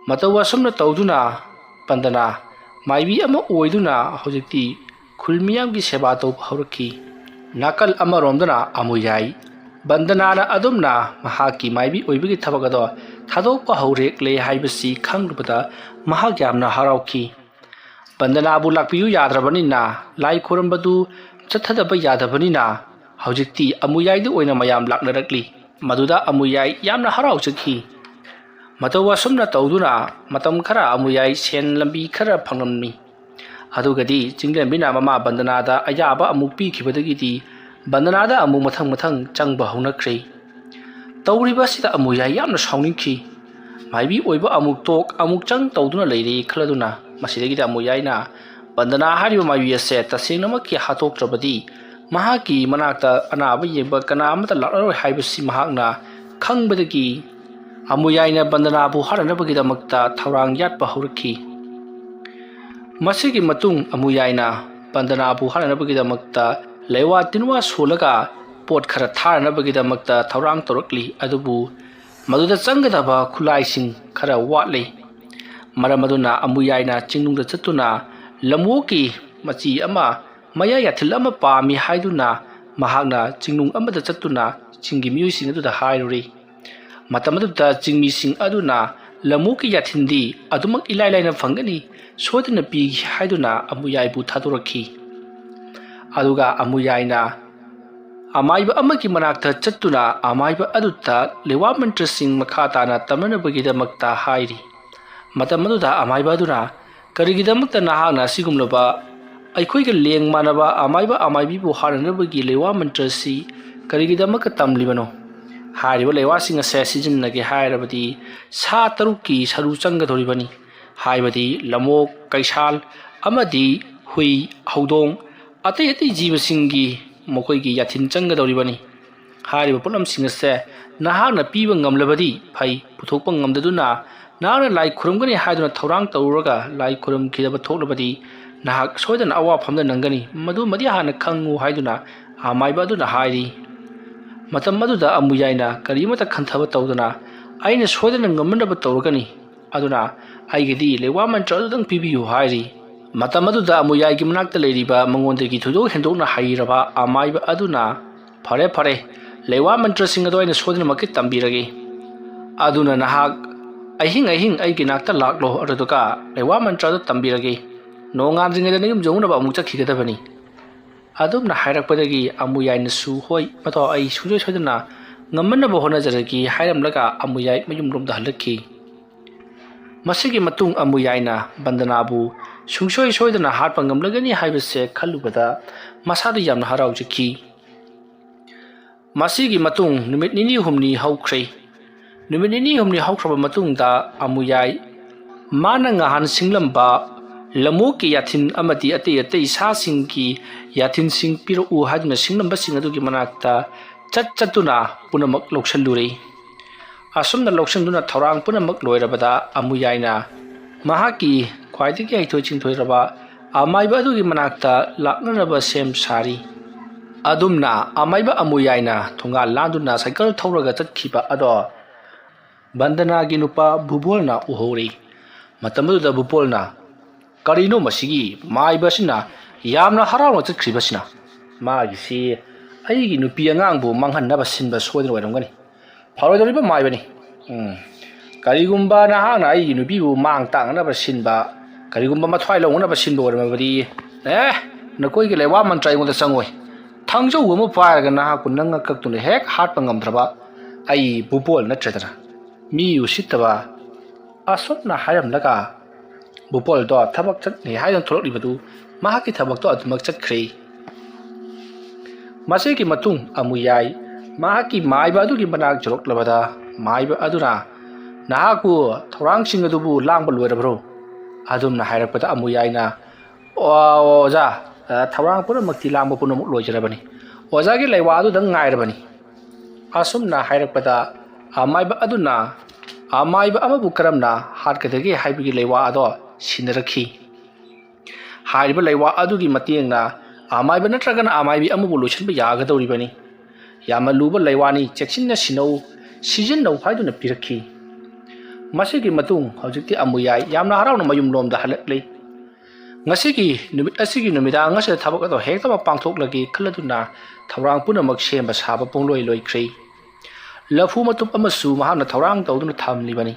ꯃꯇꯧ ꯑꯁꯨꯝꯅ ꯇꯧꯗꯨꯅ ꯕꯟꯗꯅꯥ ꯃꯥꯏꯕꯤ ꯑꯃ ꯑꯣꯏꯗꯨꯅ ꯍꯧꯖꯤꯛꯇꯤ ꯈꯨꯜ ꯃꯤꯌꯥꯝꯒꯤ ꯁꯦꯕꯥ ꯇꯧꯕ ꯍꯧꯔꯛꯈꯤ꯫ ꯅꯥꯀꯜ ꯑꯃꯔꯣꯝꯗꯅ ꯑꯃꯨꯌꯥꯏ ꯕꯟꯗꯅꯥꯅ ꯑꯗꯨꯝꯅ ꯃꯍꯥꯛꯀꯤ ꯃꯥꯏꯕꯤ ꯑꯣꯏꯕꯒꯤ ꯊꯕꯛ ꯑꯗꯣ ꯊꯥꯗꯣꯛꯄ ꯍꯧꯔꯛꯂꯦ ꯍꯥꯏꯕꯁꯤ ꯈꯪꯂꯨꯕꯗ ꯃꯍꯥꯛ ꯌꯥꯝꯅ ꯍꯔꯥꯎꯈꯤ꯫ ꯕꯟꯗꯅꯥꯕꯨ ꯂꯥꯛꯄꯤꯌꯨ ꯌꯥꯗ꯭ꯔꯕꯅꯤꯅ, ꯂꯥꯏ ꯈꯨꯔꯝꯕꯗꯨ ꯆꯠꯊꯗꯕ ꯌꯥꯗꯕꯅꯤꯅ, ꯍꯧꯖꯤꯛꯇꯤ ꯑꯃꯨꯌꯥꯏꯗ ꯑꯣꯏꯅ ꯃꯌꯥꯝ ꯂꯥꯛꯅꯔꯛꯂꯤ꯫ ꯃꯗꯨꯗ ꯑꯃꯨꯌꯥꯏ ꯌꯥꯝꯅ ꯍꯔꯥꯎꯖꯈꯤ꯫ ꯃꯇꯧ ꯑꯁꯨꯝꯅ ꯇꯧꯗꯨꯅ ꯃꯇꯝ ꯈꯔ ꯑꯃꯨꯌꯥꯏ ꯁꯦꯟ ꯂꯝꯕꯤ ꯈꯔ ꯐꯪꯂꯝꯃꯤ꯫ ꯑꯗꯨꯒꯗꯤ ꯆꯤꯡꯂꯦꯝꯕꯤꯅ ꯃꯃꯥ ꯕꯟꯗꯅꯥꯗ ꯑꯌꯥꯕ ꯑꯃꯨꯛ ꯄꯤꯈꯤꯕꯗꯒꯤꯗꯤ ꯕꯟꯗꯅꯥꯗ ꯑꯃꯨꯛ ꯃꯊꯪ ꯃꯊꯪ ꯆꯪꯕ ꯍꯧꯅꯈ꯭ꯔꯦ꯫ ꯇꯧꯔꯤꯕ ꯑꯁꯤꯗ ꯑꯃꯨꯌꯥꯏ ꯌꯥꯝꯅ ꯁꯥꯎꯅꯤꯡꯈꯤ꯫ ꯃꯥꯏꯕꯤ ꯑꯣꯏꯕ ꯑꯃꯨꯛ ꯇꯣꯛ ꯑꯃꯨꯛ ꯆꯪ ꯇꯧꯗꯨꯅ ꯂꯩꯔꯦ ꯈꯜꯂꯗꯨꯅ ꯃꯁꯤꯗꯒꯤꯗꯤ ꯑꯃꯨꯌꯥꯏꯅ ꯕꯟꯗꯅꯥ ꯍꯥꯏꯔꯤꯕ ꯃꯥꯏꯕꯤ ꯑꯁꯦ ꯇꯁꯦꯡꯅꯃꯛꯀꯤ ꯍꯥꯠꯇꯣꯛꯇ꯭ꯔꯕꯗꯤ ꯃꯍꯥꯛꯀꯤ ꯃꯅꯥꯛꯇ ꯑꯅꯥꯕ ꯌꯦꯡꯕ ꯀꯅꯥ ꯑꯃꯠꯇ ꯂꯥꯛꯂꯔꯣꯏ ꯍꯥꯏꯕꯁꯤ ꯃꯍꯥꯛꯅ ꯈꯪꯕꯗꯒꯤ ꯑꯃꯨꯌꯥꯏꯅ ꯕꯟꯗꯅꯥꯕꯨ ꯍꯥꯠꯅꯅꯕꯒꯤꯗꯃꯛꯇ ꯊꯧꯔꯥꯡ ꯌꯥꯠꯄ ꯍꯧꯔꯛꯈꯤ꯫ ꯃꯁꯤꯒꯤ ꯃꯇꯨꯡ ꯑꯃꯨꯌꯥꯏꯅ ꯕꯟꯗꯅꯥꯕꯨ ꯍꯥꯠꯅꯅꯕꯒꯤꯗꯃꯛꯇ ꯂꯩꯋꯥ ꯇꯤꯟꯋꯥ ꯁꯣꯜꯂꯒ ꯄꯣꯠ ꯈꯔ ꯊꯥꯅꯅꯕꯒꯤꯗꯃꯛꯇ ꯊꯧꯔꯥꯡ ꯇꯧꯔꯛꯂꯤ꯫ ꯑꯗꯨꯕꯨ ꯃꯗꯨꯗ ꯆꯪꯒꯗꯕ ꯈꯨꯠꯂꯥꯏꯁꯤꯡ ꯈꯔ ꯋꯥꯠꯂꯤ꯫ ꯃꯔꯝ ꯑꯗꯨꯅ ꯑꯃꯨꯌꯥꯏꯅ ꯆꯤꯡꯅꯨꯡꯗ ꯆꯠꯇꯨꯅ ꯂꯝꯑꯣꯛꯀꯤ ꯃꯆꯤ ꯑꯃ, ꯃꯌꯥꯏ ꯌꯥꯊꯤꯜ ꯑꯃ ꯄꯥꯝꯃꯤ ꯍꯥꯏꯗꯨꯅ ꯃꯍꯥꯛꯅ ꯆꯤꯡꯅꯨꯡ ꯑꯃꯗ ꯆꯠꯇꯨꯅ ꯆꯤꯡꯒꯤ ꯃꯤꯑꯣꯏꯁꯤꯡ ꯑꯗꯨꯗ ꯍꯥꯏꯔꯨꯔꯦ꯫ ꯃꯇꯝ ꯑꯗꯨꯗ ꯆꯤꯡꯃꯤꯁꯤꯡ ꯑꯗꯨꯅ ꯂꯝꯑꯣꯛꯀꯤ ꯌꯥꯊꯤꯟꯗꯤ ꯑꯗꯨꯃꯛ ꯏꯂꯥꯏ ꯂꯥꯏꯅ ꯐꯪꯒꯅꯤ, ꯁꯣꯏꯗꯅ ꯄꯤꯒꯦ ꯍꯥꯏꯗꯨꯅ ꯑꯃꯨꯌꯥꯏꯕꯨ ꯊꯥꯗꯣꯔꯛꯈꯤ꯫ ꯑꯗꯨꯒ ꯑꯃꯨꯌꯥꯏꯅ ꯑꯃꯥꯏꯕ ꯑꯃꯒꯤ ꯃꯅꯥꯛꯇ ꯆꯠꯇꯨꯅ ꯑꯃꯥꯏꯕ ꯑꯗꯨꯗ ꯂꯩꯋꯥ ꯃꯟꯇ꯭ꯔꯁꯤꯡ ꯃꯈꯥ ꯇꯥꯅ ꯇꯝꯅꯅꯕꯒꯤꯗꯃꯛꯇ ꯍꯥꯏꯔꯤ꯫ ꯃꯇꯝ ꯑꯗꯨꯗ ꯑꯃꯥꯏꯕ ꯑꯗꯨꯅ, "ꯀꯔꯤꯒꯤꯗꯃꯛꯇ ꯅꯍꯥꯛꯅ ꯑꯁꯤꯒꯨꯝꯂꯕ ꯑꯩꯈꯣꯏꯒ ꯂꯦꯡ ꯃꯥꯟꯅꯕ ꯑꯃꯥꯏꯕ ꯑꯃꯥꯏꯕꯤꯕꯨ ꯍꯥꯠꯅꯅꯕꯒꯤ ꯂꯩꯋꯥ ꯃꯟꯇ꯭ꯔꯁꯤ ꯀꯔꯤꯒꯤꯗꯃꯛꯇ ꯇꯝꯂꯤꯕꯅꯣ? ꯍꯥꯏꯔꯤꯕ ꯂꯩꯋꯥꯁꯤꯡ ꯑꯁꯦ ꯁꯤꯖꯤꯟꯅꯒꯦ ꯍꯥꯏꯔꯕꯗꯤ ꯁꯥ ꯇꯔꯨꯛꯀꯤ ꯁꯔꯨ ꯆꯪꯒꯗꯧꯔꯤꯕꯅꯤ, ꯍꯥꯏꯕꯗꯤ ꯂꯝꯑꯣꯛ, ꯀꯩꯁꯥꯜ ꯑꯃꯗꯤ ꯍꯨꯏ, ꯍꯧꯗꯣꯡ, ꯑꯇꯩ ꯑꯇꯩ ꯖꯤꯕꯁꯤꯡꯒꯤ ꯃꯈꯣꯏꯒꯤ ꯌꯥꯊꯤꯟ ꯆꯪꯒꯗꯧꯔꯤꯕꯅꯤ꯫ ꯍꯥꯏꯔꯤꯕ ꯄꯣꯠꯂꯝꯁꯤꯡ ꯑꯁꯦ ꯅꯍꯥꯛꯅ ꯄꯤꯕ ꯉꯝꯂꯕꯗꯤ ꯐꯩ, ꯄꯨꯊꯣꯛꯄ ꯉꯝꯗꯗꯨꯅ ꯅꯍꯥꯛꯅ ꯂꯥꯏ ꯈꯨꯔꯨꯝꯒꯅꯤ ꯍꯥꯏꯗꯨꯅ ꯊꯧꯔꯥꯡ ꯇꯧꯔꯨꯔꯒ ꯂꯥꯏ ꯈꯨꯔꯨꯝꯈꯤꯗꯕ ꯊꯣꯛꯂꯕꯗꯤ ꯅꯍꯥꯛ ꯁꯣꯏꯗꯅ ꯑꯋꯥꯐꯝꯗ ꯅꯪꯒꯅꯤ, ꯃꯗꯨꯃꯗꯤ ꯍꯥꯟꯅ ꯈꯪꯉꯨ" ꯍꯥꯏꯗꯨꯅ ꯑꯃꯥꯏꯕ ꯑꯗꯨꯅ ꯍꯥꯏꯔꯤ꯫ ꯃꯇꯝ ꯑꯗꯨꯗ ꯑꯃꯨꯌꯥꯏꯅ ꯀꯔꯤꯃꯠꯇ ꯈꯟꯊꯕ ꯇꯧꯗꯅ, "ꯑꯩꯅ ꯁꯣꯏꯗꯅ ꯉꯝꯅꯅꯕ ꯇꯧꯔꯒꯅꯤ, ꯑꯗꯨꯅ ꯑꯩꯒꯤꯗꯤ ꯂꯩꯋꯥ ꯃꯟꯇ꯭ꯔ ꯑꯗꯨꯗꯪ ꯄꯤꯕꯤꯌꯨ" ꯍꯥꯏꯔꯤ꯫ ꯃꯇꯝ ꯑꯗꯨꯗ ꯑꯃꯨꯌꯥꯏꯒꯤ ꯃꯅꯥꯛꯇ ꯂꯩꯔꯤꯕ ꯃꯉꯣꯟꯗꯒꯤ ꯊꯣꯏꯗꯣꯛ ꯍꯦꯟꯗꯣꯛꯅ ꯍꯩꯔꯕ ꯑꯃꯥꯏꯕ ꯑꯗꯨꯅ, "ꯐꯔꯦ, ꯐꯔꯦ, ꯂꯩꯋꯥ ꯃꯟꯇ꯭ꯔꯁꯤꯡ ꯑꯗꯣ ꯑꯩꯅ ꯁꯣꯏꯗꯅꯃꯛꯀꯤ ꯇꯝꯕꯤꯔꯒꯦ꯫ ꯑꯗꯨꯅ ꯅꯍꯥꯛ ꯑꯍꯤꯡ ꯑꯍꯤꯡ ꯑꯩꯒꯤ ꯅꯥꯛꯇ ꯂꯥꯛꯂꯣ, ꯑꯗꯨꯗꯨꯒ ꯂꯩꯋꯥ ꯃꯟꯇ꯭ꯔ ꯑꯗꯨ ꯇꯝꯕꯤꯔꯒꯦ꯫ ꯅꯣꯡꯉꯥꯟꯗ꯭ꯔꯤꯉꯩꯗ ꯅꯌꯨꯝ ꯌꯧꯅꯕ ꯑꯃꯨꯛ ꯆꯠꯈꯤꯒꯗꯕꯅꯤ"꯫ ꯑꯗꯨꯝꯅ ꯍꯥꯏꯔꯛꯄꯗꯒꯤ ꯑꯃꯨꯌꯥꯏꯅꯁꯨ, "ꯍꯣꯏ, ꯃꯇꯥꯎ, ꯑꯩ ꯁꯨꯡꯁꯣꯏ ꯁꯣꯏꯗꯅ ꯉꯝꯅꯅꯕ ꯍꯣꯠꯅꯖꯔꯒꯦ" ꯍꯥꯏꯔꯝꯂꯒ ꯑꯃꯨꯌꯥꯏ ꯃꯌꯨꯝꯂꯣꯝꯗ ꯍꯜꯂꯛꯈꯤ꯫ ꯃꯁꯤꯒꯤ ꯃꯇꯨꯡ ꯑꯃꯨꯌꯥꯏꯅ ꯕꯟꯗꯅꯥꯕꯨ ꯁꯨꯡꯁꯣꯏ ꯁꯣꯏꯗꯅ ꯍꯥꯠꯄ ꯉꯝꯂꯒꯅꯤ ꯍꯥꯏꯕꯁꯦ ꯈꯜꯂꯨꯕꯗ ꯃꯁꯥꯗ ꯌꯥꯝꯅ ꯍꯔꯥꯎꯖꯈꯤ꯫ ꯃꯁꯤꯒꯤ ꯃꯇꯨꯡ ꯅꯨꯃꯤꯠ ꯅꯤꯅꯤ ꯍꯨꯝꯅꯤ ꯍꯧꯈ꯭ꯔꯦ꯫ ꯅꯨꯃꯤꯠ ꯅꯤꯅꯤ ꯍꯨꯝꯅꯤ ꯍꯧꯈ꯭ꯔꯕ ꯃꯇꯨꯡꯗ ꯑꯃꯨꯌꯥꯏ ꯃꯥꯅ ꯉꯍꯥꯟ ꯁꯤꯡꯂꯝꯕ ꯂꯝꯑꯣꯛꯀꯤ ꯌꯥꯊꯤꯟ ꯑꯃꯗꯤ ꯑꯇꯩ ꯑꯇꯩ ꯁꯥꯁꯤꯡꯒꯤ ꯌꯥꯊꯤꯟꯁꯤꯡ ꯄꯤꯔꯛꯎ ꯍꯥꯏꯗꯨꯅ ꯁꯤꯡꯂꯝꯕꯁꯤꯡ ꯑꯗꯨꯒꯤ ꯃꯅꯥꯛꯇ ꯆꯠ ꯆꯠꯇꯨꯅ ꯄꯨꯝꯅꯃꯛ ꯂꯧꯁꯤꯜꯂꯨꯔꯦ꯫ ꯑꯁꯨꯝꯅ ꯂꯧꯁꯤꯟꯗꯨꯅ ꯊꯧꯔꯥꯡ ꯄꯨꯝꯅꯃꯛ ꯂꯣꯏꯔꯕꯗ ꯑꯃꯨꯌꯥꯏꯅ ꯃꯍꯥꯛꯀꯤ ꯈ꯭ꯋꯥꯏꯗꯒꯤ ꯍꯩꯊꯣꯏ ꯁꯤꯡꯊꯣꯏꯔꯕ ꯑꯃꯥꯏꯕ ꯑꯗꯨꯒꯤ ꯃꯅꯥꯛꯇ ꯂꯥꯛꯅꯅꯕ ꯁꯦꯝ ꯁꯥꯔꯤ꯫ ꯑꯗꯨꯝꯅ ꯑꯃꯥꯏꯕ ꯑꯃꯨꯌꯥꯏꯅ ꯊꯣꯡꯒꯥꯜ ꯂꯥꯟꯗꯨꯅ ꯁꯥꯏꯀꯜ ꯊꯧꯔꯒ ꯆꯠꯈꯤꯕ ꯑꯗꯣ ꯕꯟꯗꯅꯥꯒꯤ ꯅꯨꯄꯥ ꯚꯨꯕꯣꯜꯅ ꯎꯍꯧꯔꯤ꯫ ꯃꯇꯝ ꯑꯗꯨꯗ ꯚꯨꯕꯣꯜꯅ, "ꯀꯔꯤꯅꯣ ꯃꯁꯤꯒꯤ ꯃꯥꯏꯕ ꯑꯁꯤꯅ ꯌꯥꯝꯅ ꯍꯔꯥꯎꯅ ꯆꯠꯈ꯭ꯔꯤꯕꯁꯤꯅ? ꯃꯥꯒꯤꯁꯤ ꯑꯩꯒꯤ ꯅꯨꯄꯤ ꯑꯉꯥꯡꯕꯨ ꯃꯥꯡꯍꯟꯅꯕ ꯁꯤꯟꯕ ꯁꯣꯏꯗꯅ ꯑꯣꯏꯔꯝꯒꯅꯤ꯫ ꯐꯔꯣꯏꯗꯧꯔꯤꯕ ꯃꯥꯏꯕꯅꯤ꯫ ꯎꯝ, ꯀꯔꯤꯒꯨꯝꯕ ꯅꯍꯥꯛꯅ ꯑꯩꯒꯤ ꯅꯨꯄꯤꯕꯨ ꯃꯥꯡ ꯇꯥꯛꯅꯅꯕ ꯁꯤꯟꯕ, ꯀꯔꯤꯒꯨꯝꯕ ꯃꯊ꯭ꯋꯥꯏ ꯂꯧꯅꯅꯕ ꯁꯤꯟꯕ ꯑꯣꯏꯔꯝꯃꯕꯗꯤ, ꯑꯦ, ꯅꯈꯣꯏꯒꯤ ꯂꯩꯋꯥ ꯃꯟꯇ꯭ꯔ ꯑꯩꯉꯣꯟꯗ ꯆꯪꯉꯣꯏ꯫ ꯊꯥꯡꯖꯧ ꯑꯃ ꯄꯥꯏꯔꯒ ꯅꯍꯥꯛꯄꯨ ꯅꯪ ꯀꯛꯇꯨꯅ ꯍꯦꯛ ꯍꯥꯠꯄ ꯉꯝꯗ꯭ꯔꯕ ꯑꯩ ꯚꯨꯕꯣꯜ ꯅꯠꯇ꯭ꯔꯦꯗꯅ, ꯃꯤ ꯎꯁꯤꯠꯇꯕ"꯫ ꯑꯁꯨꯝꯅ ꯍꯥꯏꯔꯝꯂꯒ ꯚꯨꯕꯣꯜꯗꯣ ꯊꯕꯛ ꯆꯠꯅꯤ ꯍꯥꯏꯗꯨꯅ ꯊꯣꯛꯂꯛꯂꯤꯕꯗꯨ ꯃꯍꯥꯛꯀꯤ ꯊꯕꯛꯇꯣ ꯑꯗꯨꯃꯛ ꯆꯠꯈ꯭ꯔꯦ꯫ ꯃꯁꯤꯒꯤ ꯃꯇꯨꯡ ꯑꯃꯨꯌꯥꯏ ꯃꯍꯥꯛꯀꯤ ꯃꯥꯏꯕ ꯑꯗꯨꯒꯤ ꯃꯅꯥꯛ ꯌꯧꯔꯛꯂꯕꯗ ꯃꯥꯏꯕ ꯑꯗꯨꯅ, "ꯅꯍꯥꯛꯄꯨ ꯊꯧꯔꯥꯡꯁꯤꯡ ꯑꯗꯨꯕꯨ ꯂꯥꯡꯕ ꯂꯣꯏꯔꯕ꯭ꯔꯣ?" ꯑꯗꯨꯝꯅ ꯍꯥꯏꯔꯛꯄꯗ ꯑꯃꯨꯌꯥꯏꯅ, "ꯑꯣ, ꯑꯣꯖꯥ, ꯑ, ꯊꯧꯔꯥꯡ ꯄꯨꯝꯅꯃꯛꯇꯤ ꯂꯥꯡꯕ ꯄꯨꯝꯅꯃꯛ ꯂꯣꯏꯖꯔꯕꯅꯤ꯫ ꯑꯣꯖꯥꯒꯤ ꯂꯩꯋꯥ ꯑꯗꯨꯗꯪ ꯉꯥꯏꯔꯕꯅꯤ"꯫ ꯑꯁꯨꯝꯅ ꯍꯥꯏꯔꯛꯄꯗ ꯑꯃꯥꯏꯕ ꯑꯗꯨꯅ ꯑꯃꯥꯏꯕ ꯑꯃꯕꯨ ꯀꯔꯝꯅ ꯍꯥꯠꯀꯗꯒꯦ ꯍꯥꯏꯕꯒꯤ ꯂꯩꯋꯥ ꯑꯗꯣ ꯁꯤꯟꯅꯔꯛꯈꯤ꯫ ꯍꯥꯏꯔꯤꯕ ꯂꯩꯋꯥ ꯑꯗꯨꯒꯤ ꯃꯇꯦꯡꯅ ꯑꯃꯥꯏꯕ ꯅꯠꯇ꯭ꯔꯒꯅ ꯑꯃꯥꯏꯕꯤ ꯑꯃꯕꯨ ꯂꯣꯏꯁꯤꯟꯕ ꯌꯥꯒꯗꯧꯔꯤꯕꯅꯤ꯫ ꯌꯥꯝꯅ ꯂꯨꯕ ꯂꯩꯋꯥꯅꯤ, ꯆꯦꯛꯁꯤꯟꯅ ꯁꯤꯟꯅꯧ, ꯁꯤꯖꯤꯟꯅꯧ ꯍꯥꯏꯗꯨꯅ ꯄꯤꯔꯛꯈꯤ꯫ ꯃꯁꯤꯒꯤ ꯃꯇꯨꯡ ꯍꯧꯖꯤꯛꯇꯤ ꯑꯃꯨꯌꯥꯏ ꯌꯥꯝꯅ ꯍꯔꯥꯎꯅ ꯃꯌꯨꯝꯂꯣꯝꯗ ꯍꯜꯂꯛꯂꯤ꯫ ꯉꯁꯤꯒꯤ ꯅꯨꯃꯤꯠ ꯑꯁꯤꯒꯤ ꯅꯨꯃꯤꯗꯥꯡ ꯑꯁꯤꯗ ꯊꯕꯛ ꯑꯗꯨ ꯍꯦꯛꯇꯃꯛ ꯄꯥꯡꯊꯣꯛꯂꯒꯦ ꯈꯜꯂꯗꯨꯅ ꯊꯧꯔꯥꯡ ꯄꯨꯝꯅꯃꯛ ꯁꯦꯝꯕ ꯁꯥꯕ ꯄꯨꯡꯂꯣꯏ ꯂꯣꯏꯈ꯭ꯔꯦ꯫ ꯂꯐꯨ ꯃꯇꯨꯞ ꯑꯃꯁꯨ ꯃꯍꯥꯛꯅ ꯊꯧꯔꯥꯡ ꯇꯧꯗꯨꯅ ꯊꯝꯂꯤꯕꯅꯤ꯫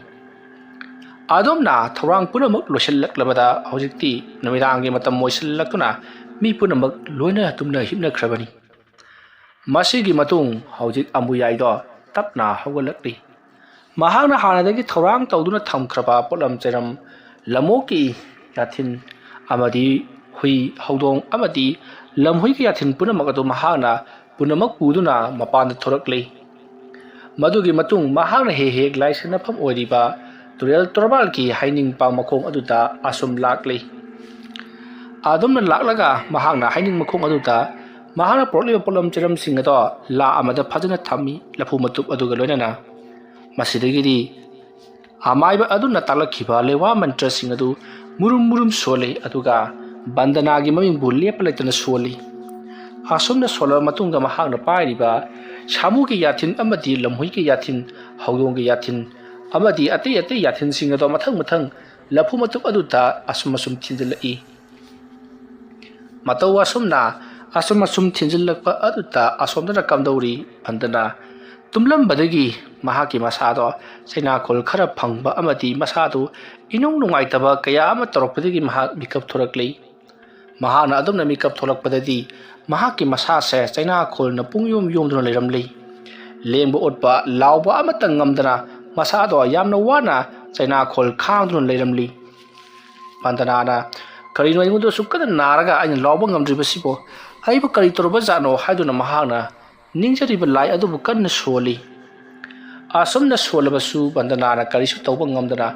ꯑꯗꯨꯝꯅ ꯊꯧꯔꯥꯡ ꯄꯨꯝꯅꯃꯛ ꯂꯣꯏꯁꯤꯜꯂꯛꯂꯕꯗ ꯍꯧꯖꯤꯛꯇꯤ ꯅꯨꯃꯤꯗꯥꯡꯒꯤ ꯃꯇꯝ ꯑꯣꯏꯁꯤꯜꯂꯛꯇꯨꯅ ꯃꯤ ꯄꯨꯝꯅꯃꯛ ꯂꯣꯏꯅ ꯇꯨꯝꯅ ꯍꯤꯞꯅꯈ꯭ꯔꯕꯅꯤ꯫ ꯃꯁꯤꯒꯤ ꯃꯇꯨꯡ ꯍꯧꯖꯤꯛ ꯑꯃꯨꯌꯥꯏꯗꯣ ꯇꯞꯅ ꯍꯧꯒꯠꯂꯛꯂꯤ꯫ ꯃꯍꯥꯛꯅ ꯍꯥꯟꯅꯗꯒꯤ ꯊꯧꯔꯥꯡ ꯇꯧꯗꯨꯅ ꯊꯝꯈ꯭ꯔꯕ ꯄꯣꯠꯂꯝ ꯆꯩꯔꯝ, ꯂꯝꯑꯣꯛꯀꯤ ꯌꯥꯊꯤꯟ ꯑꯃꯗꯤ ꯍꯨꯏ, ꯍꯧꯗꯣꯡ ꯑꯃꯗꯤ ꯂꯝꯍꯨꯏꯒꯤ ꯌꯥꯊꯤꯟ ꯄꯨꯝꯅꯃꯛ ꯑꯗꯨ ꯃꯍꯥꯛꯅ ꯄꯨꯝꯅꯃꯛ ꯄꯨꯗꯨꯅ ꯃꯄꯥꯟꯗ ꯊꯣꯔꯛꯂꯤ꯫ ꯃꯗꯨꯒꯤ ꯃꯇꯨꯡ ꯃꯍꯥꯛꯅ ꯍꯦꯛ ꯍꯦꯛ ꯂꯥꯏ ꯁꯥꯟꯅꯐꯝ ꯑꯣꯏꯔꯤꯕ ꯇꯨꯔꯦꯜ ꯇꯣꯔꯕꯥꯜꯒꯤ ꯍꯩꯅꯤꯡ ꯄꯥꯡ ꯃꯈꯣꯡ ꯑꯗꯨꯗ ꯑꯁꯨꯝ ꯂꯥꯛꯂꯤ꯫ ꯑꯗꯨꯝꯅ ꯂꯥꯛꯂꯒ ꯃꯍꯥꯛꯅ ꯍꯩꯅꯤꯡ ꯃꯈꯣꯡ ꯑꯗꯨꯗ ꯃꯍꯥꯛꯅ ꯄꯨꯔꯛꯂꯤꯕ ꯄꯣꯠꯂꯝ ꯆꯩꯔꯝꯁꯤꯡ ꯑꯗꯣ ꯂꯥ ꯑꯃꯗ ꯐꯖꯅ ꯊꯝꯃꯤ, ꯂꯐꯨ ꯃꯇꯨꯞ ꯑꯗꯨꯒ ꯂꯣꯏꯅꯅ꯫ ꯃꯁꯤꯗꯒꯤꯗꯤ ꯑꯃꯥꯏꯕ ꯑꯗꯨꯅ ꯇꯥꯛꯂꯛꯈꯤꯕ ꯂꯩꯋꯥ ꯃꯟꯇ꯭ꯔꯁꯤꯡ ꯑꯗꯨ ꯃꯨꯔꯨꯝ ꯃꯨꯔꯨꯝ ꯁꯣꯜꯂꯤ, ꯑꯗꯨꯒ ꯕꯟꯗꯅꯥꯒꯤ ꯃꯃꯤꯡꯕꯨ ꯂꯦꯞꯄ ꯂꯩꯇꯅ ꯁꯣꯜꯂꯤ꯫ ꯑꯁꯨꯝꯅ ꯁꯣꯜꯂꯕ ꯃꯇꯨꯡꯗ ꯃꯍꯥꯛꯅ ꯄꯥꯏꯔꯤꯕ ꯁꯥꯃꯨꯒꯤ ꯌꯥꯊꯤꯟ ꯑꯃꯗꯤ ꯂꯝꯍꯨꯏꯒꯤ ꯌꯥꯊꯤꯟ, ꯍꯧꯗꯣꯡꯒꯤ ꯌꯥꯊꯤꯟ ꯑꯃꯗꯤ ꯑꯇꯩ ꯑꯇꯩ ꯌꯥꯊꯤꯟꯁꯤꯡ ꯑꯗꯣ ꯃꯊꯪ ꯃꯊꯪ ꯂꯐꯨ ꯃꯇꯨꯞ ꯑꯗꯨꯗ ꯑꯁꯨꯝ ꯑꯁꯨꯝ ꯊꯤꯟꯖꯤꯜꯂꯛꯏ꯫ ꯃꯇꯧ ꯑꯁꯨꯝꯅ ꯑꯁꯨꯝ ꯑꯁꯨꯝ ꯊꯤꯟꯖꯤꯜꯂꯛꯄ ꯑꯗꯨꯗ ꯑꯁꯣꯝꯗꯅ ꯀꯝꯗꯧꯔꯤ? ꯕꯟꯗꯅꯥ ꯇꯨꯝꯂꯝꯕꯗꯒꯤ ꯃꯍꯥꯛꯀꯤ ꯃꯁꯥꯗꯣ ꯆꯩꯅꯥꯈꯣꯜ ꯈꯔ ꯐꯪꯕ ꯑꯃꯗꯤ ꯃꯁꯥꯗꯨ ꯏꯅꯨꯡ ꯅꯨꯡꯉꯥꯏꯇꯕ ꯀꯌꯥ ꯑꯃ ꯇꯧꯔꯛꯄꯗꯒꯤ ꯃꯍꯥꯛ ꯃꯤꯀꯞ ꯊꯣꯔꯛꯂꯤ꯫ ꯃꯍꯥꯛꯅ ꯑꯗꯨꯝꯅ ꯃꯤꯀꯞ ꯊꯣꯛꯂꯛꯄꯗꯗꯤ ꯃꯍꯥꯛꯀꯤ ꯃꯁꯥꯁꯦ ꯆꯩꯅꯥꯈꯣꯜꯅ ꯄꯨꯡꯌꯣꯝ ꯌꯣꯝꯗꯨꯅ ꯂꯩꯔꯝꯂꯤ꯫ ꯂꯦꯡꯕ ꯑꯣꯠꯄ, ꯂꯥꯎꯕ ꯑꯃꯠꯇ ꯉꯝꯗꯅ ꯃꯁꯥꯗꯣ ꯌꯥꯝꯅ ꯋꯥꯅ ꯆꯩꯅꯥꯈꯣꯜ ꯈꯥꯡꯗꯨꯅ ꯂꯩꯔꯝꯂꯤ꯫ ꯕꯟꯗꯅꯥꯅ, "ꯀꯔꯤꯅꯣ ꯑꯩꯉꯣꯟꯗ ꯑꯁꯨꯛ ꯀꯟꯅ ꯅꯥꯔꯒ ꯑꯩꯅ ꯂꯥꯎꯕ ꯉꯝꯗ꯭ꯔꯤꯕꯁꯤꯕꯣ? ꯑꯩꯕꯨ ꯀꯔꯤ ꯇꯧꯔꯕꯖꯥꯠꯅꯣ?" ꯍꯥꯏꯗꯨꯅ ꯃꯍꯥꯛꯅ ꯅꯤꯡꯖꯔꯤꯕ ꯂꯥꯏ ꯑꯗꯨꯕꯨ ꯀꯟꯅ ꯁꯣꯜꯂꯤ꯫ ꯑꯁꯨꯝꯅ ꯁꯣꯜꯂꯕꯁꯨ ꯕꯟꯗꯅꯥꯅ ꯀꯔꯤꯁꯨ ꯇꯧꯕ ꯉꯝꯗꯅ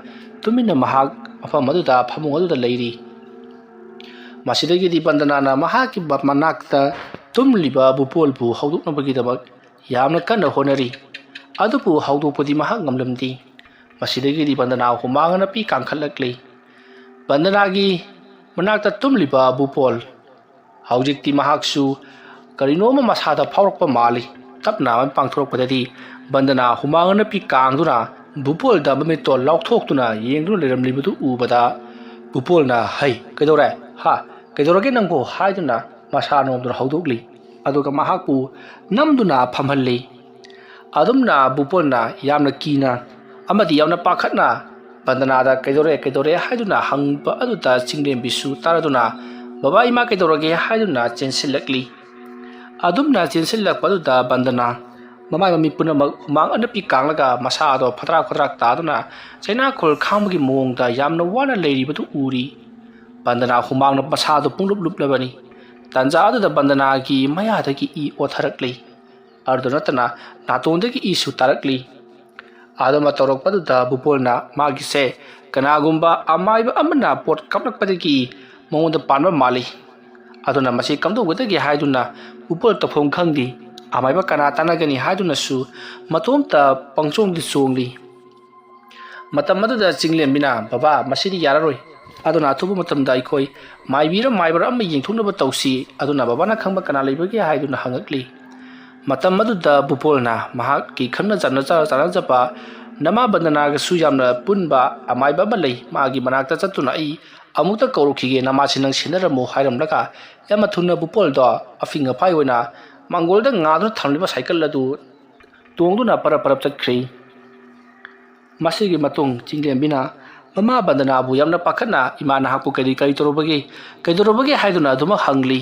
ꯇꯨꯃꯤꯟꯅ ꯃꯍꯥꯛ ꯃꯐꯝ ꯑꯗꯨꯗ, ꯐꯃꯨꯡ ꯑꯗꯨꯗ ꯂꯩꯔꯤ꯫ ꯃꯁꯤꯗꯒꯤꯗꯤ ꯕꯟꯗꯅꯥꯅ ꯃꯍꯥꯛꯀꯤ ꯃ-, ꯃꯅꯥꯛꯇ ꯇꯨꯝꯂꯤꯕ ꯕꯨꯄꯣꯜꯕꯨ ꯍꯧꯗꯣꯛꯅꯕꯒꯤꯗꯃꯛ ꯌꯥꯝꯅ ꯀꯟꯅ ꯍꯣꯠꯅꯔꯤ꯫ ꯑꯗꯨꯕꯨ ꯍꯧꯗꯣꯛꯄꯗꯤ ꯃꯍꯥꯛ ꯉꯝꯂꯝꯗꯦ꯫ ꯃꯁꯤꯗꯒꯤꯗꯤ ꯕꯟꯗꯅꯥ ꯍꯨꯃꯥꯡ ꯑꯅꯞꯄꯤ ꯀꯥꯡꯈꯠꯂꯛꯂꯤ꯫ ꯕꯟꯗꯅꯥꯒꯤ ꯃꯅꯥꯛꯇ ꯇꯨꯝꯂꯤꯕ ꯕꯨꯄꯣꯜ, ꯍꯧꯖꯤꯛꯇꯤ ꯃꯍꯥꯛꯁꯨ ꯀꯔꯤꯅꯣꯃ ꯃꯁꯥꯗ ꯐꯥꯎꯔꯛꯄ ꯃꯥꯜꯂꯤ꯫ ꯇꯞꯅ ꯑꯃ ꯄꯥꯡꯊꯣꯔꯛꯄꯗꯗꯤ ꯕꯟꯗꯅꯥ ꯍꯨꯃꯥꯡ ꯑꯅꯞꯄꯤ ꯀꯥꯡꯗꯨꯅ ꯕꯨꯄꯣꯜꯗ ꯃꯃꯤꯠꯇꯣ ꯂꯥꯎꯊꯣꯛꯇꯨꯅ ꯌꯦꯡꯗꯨꯅ ꯂꯩꯔꯝꯂꯤꯕꯗꯨ ꯎꯕꯗ ꯕꯨꯄꯣꯜꯅ, "ꯍꯩ, ꯀꯩꯗꯧꯔꯦ? ꯍꯥ? ꯀꯩꯗꯧꯔꯒꯦ ꯅꯪꯕꯨ?" ꯍꯥꯏꯗꯨꯅ ꯃꯁꯥ ꯅꯣꯝꯗꯨꯅ ꯍꯧꯗꯣꯛꯂꯤ꯫ ꯑꯗꯨꯒ ꯃꯍꯥꯛꯄꯨ ꯅꯝꯗꯨꯅ ꯐꯝꯍꯜꯂꯤ꯫ ꯑꯗꯨꯝꯅ ꯕꯨꯄꯣꯜꯅ ꯌꯥꯝꯅ ꯀꯤꯅ ꯑꯃꯗꯤ ꯌꯥꯝꯅ ꯄꯥꯈꯠꯅ ꯕꯟꯗꯅꯥꯗ "ꯀꯩꯗꯧꯔꯦ, ꯀꯩꯗꯧꯔꯦ?" ꯍꯥꯏꯗꯨꯅ ꯍꯪꯕ ꯑꯗꯨꯗ ꯆꯤꯡꯂꯦꯝꯕꯤꯁꯨ ꯇꯥꯔꯗꯨꯅ, "ꯕꯕꯥ, ꯏꯃꯥ, ꯀꯩꯗꯧꯔꯒꯦ?" ꯍꯥꯏꯗꯨꯅ ꯆꯦꯟꯁꯤꯜꯂꯛꯂꯤ꯫ ꯑꯗꯨꯝꯅ ꯆꯦꯟꯁꯤꯜꯂꯛꯄ ꯑꯗꯨꯗ ꯕꯟꯗꯅꯥ ꯃꯃꯥꯏ ꯃꯃꯤꯠ ꯄꯨꯝꯅꯃꯛ ꯍꯨꯃꯥꯡ ꯑꯅꯞꯄꯤ ꯀꯥꯡꯂꯒ ꯃꯁꯥꯗꯣ ꯐꯗ꯭ꯔꯥꯛ ꯐꯗ꯭ꯔꯥꯛ ꯇꯥꯗꯨꯅ ꯆꯩꯅꯥꯈꯣꯜ ꯈꯥꯡꯕꯒꯤ ꯃꯑꯣꯡꯗ ꯌꯥꯝꯅ ꯋꯥꯅ ꯂꯩꯔꯤꯕꯗꯨ ꯎꯔꯤ꯫ ꯕꯟꯗꯅꯥ ꯍꯨꯃꯥꯡꯅ ꯃꯁꯥꯗꯣ ꯄꯨꯡꯂꯨꯞ ꯂꯨꯞꯂꯕꯅꯤ꯫ ꯇꯥꯟꯖꯥ ꯑꯗꯨꯗ ꯕꯟꯗꯅꯥꯒꯤ ꯃꯌꯥꯗꯒꯤ ꯏ ꯑꯣꯊꯔꯛꯂꯤ꯫ ꯑꯗꯨꯗ ꯅꯠꯇꯅ ꯅꯥꯇꯣꯟꯗꯒꯤ ꯏꯁꯨ ꯇꯥꯔꯛꯂꯤ꯫ ꯑꯗꯨꯃ ꯇꯧꯔꯛꯄꯗꯨꯗ ꯕꯨꯄꯣꯜꯅ ꯃꯥꯒꯤꯁꯦ ꯀꯅꯥꯒꯨꯝꯕ ꯑꯃꯥꯏꯕ ꯑꯃꯅ ꯄꯣꯠ ꯀꯥꯞꯂꯛꯄꯗꯒꯤ ꯃꯉꯣꯟꯗ ꯄꯥꯟꯕ ꯃꯥꯜꯂꯤ꯫ ꯑꯗꯨꯅ ꯃꯁꯤ ꯀꯝꯗꯧꯒꯗꯒꯦ ꯍꯥꯏꯗꯨꯅ ꯕꯨꯄꯣꯜ ꯇꯧꯐꯝ ꯈꯪꯗꯦ꯫ ꯑꯃꯥꯏꯕ ꯀꯅꯥ ꯇꯥꯟꯅꯒꯅꯤ ꯍꯥꯏꯗꯨꯅꯁꯨ ꯃꯇꯣꯝꯇ ꯄꯪꯆꯣꯡꯗꯤ ꯆꯣꯡꯂꯤ꯫ ꯃꯇꯝ ꯑꯗꯨꯗ ꯆꯤꯡꯂꯦꯝꯕꯤꯅ, "ꯕꯕꯥ, ꯃꯁꯤꯗꯤ ꯌꯥꯔꯔꯣꯏ, ꯑꯗꯨꯅ ꯑꯊꯨꯕ ꯃꯇꯝꯗ ꯑꯩꯈꯣꯏ ꯃꯥꯏꯕꯤꯔ ꯃꯥꯏꯕꯔ ꯑꯃ ꯌꯦꯡꯊꯣꯛꯅꯕ ꯇꯧꯁꯤ, ꯑꯗꯨꯅ ꯕꯕꯥꯅ ꯈꯪꯕ ꯀꯅꯥ ꯂꯩꯕꯒꯦ?" ꯍꯥꯏꯗꯨꯅ ꯍꯪꯉꯛꯂꯤ꯫ ꯃꯇꯝ ꯑꯗꯨꯗ ꯕꯨꯄꯣꯜꯅ ꯃꯍꯥꯛꯀꯤ ꯈꯪꯅ ꯆꯥꯟꯅ-, ꯆꯥꯟꯅꯖꯕ ꯅꯃꯥ ꯕꯟꯗꯅꯥꯒꯁꯨ ꯌꯥꯝꯅ ꯄꯨꯟꯕ ꯑꯃꯥꯏꯕ ꯑꯃ ꯂꯩ, ꯃꯥꯒꯤ ꯃꯅꯥꯛꯇ ꯆꯠꯇꯨꯅ ꯑꯩ ꯑꯃꯨꯛꯇ ꯀꯧꯔꯨꯈꯤꯒꯦ, ꯅꯃꯥꯁꯤ ꯅꯪ ꯁꯦꯟꯅꯔꯝꯃꯨ ꯍꯥꯏꯔꯝꯂꯒ ꯌꯥꯝꯅ ꯊꯨꯅ ꯕꯨꯄꯣꯜꯗꯣ ꯑꯐꯤꯡ ꯑꯐꯥꯏ ꯑꯣꯏꯅ ꯃꯥꯡꯒꯣꯜꯗ ꯉꯥꯗꯨꯅ ꯊꯝꯂꯤꯕ ꯁꯥꯏꯀꯜ ꯑꯗꯨ ꯇꯣꯡꯗꯨꯅ ꯄꯔꯞ ꯄꯔꯞ ꯆꯠꯈ꯭ꯔꯦ꯫ ꯃꯁꯤꯒꯤ ꯃꯇꯨꯡ ꯆꯤꯡꯂꯦꯝꯕꯤꯅ ꯃꯃꯥ ꯕꯟꯗꯅꯥꯕꯨ ꯌꯥꯝꯅ ꯄꯥꯈꯠꯅ, "ꯏꯃꯥ ꯅꯍꯥꯛꯄꯨ ꯀꯔꯤ ꯀꯔꯤ ꯇꯧꯔꯨꯕꯒꯦ, ꯀꯩꯗꯧꯔꯨꯕꯒꯦ?" ꯍꯥꯏꯗꯨꯅ ꯑꯗꯨꯃꯛ ꯍꯪꯂꯤ꯫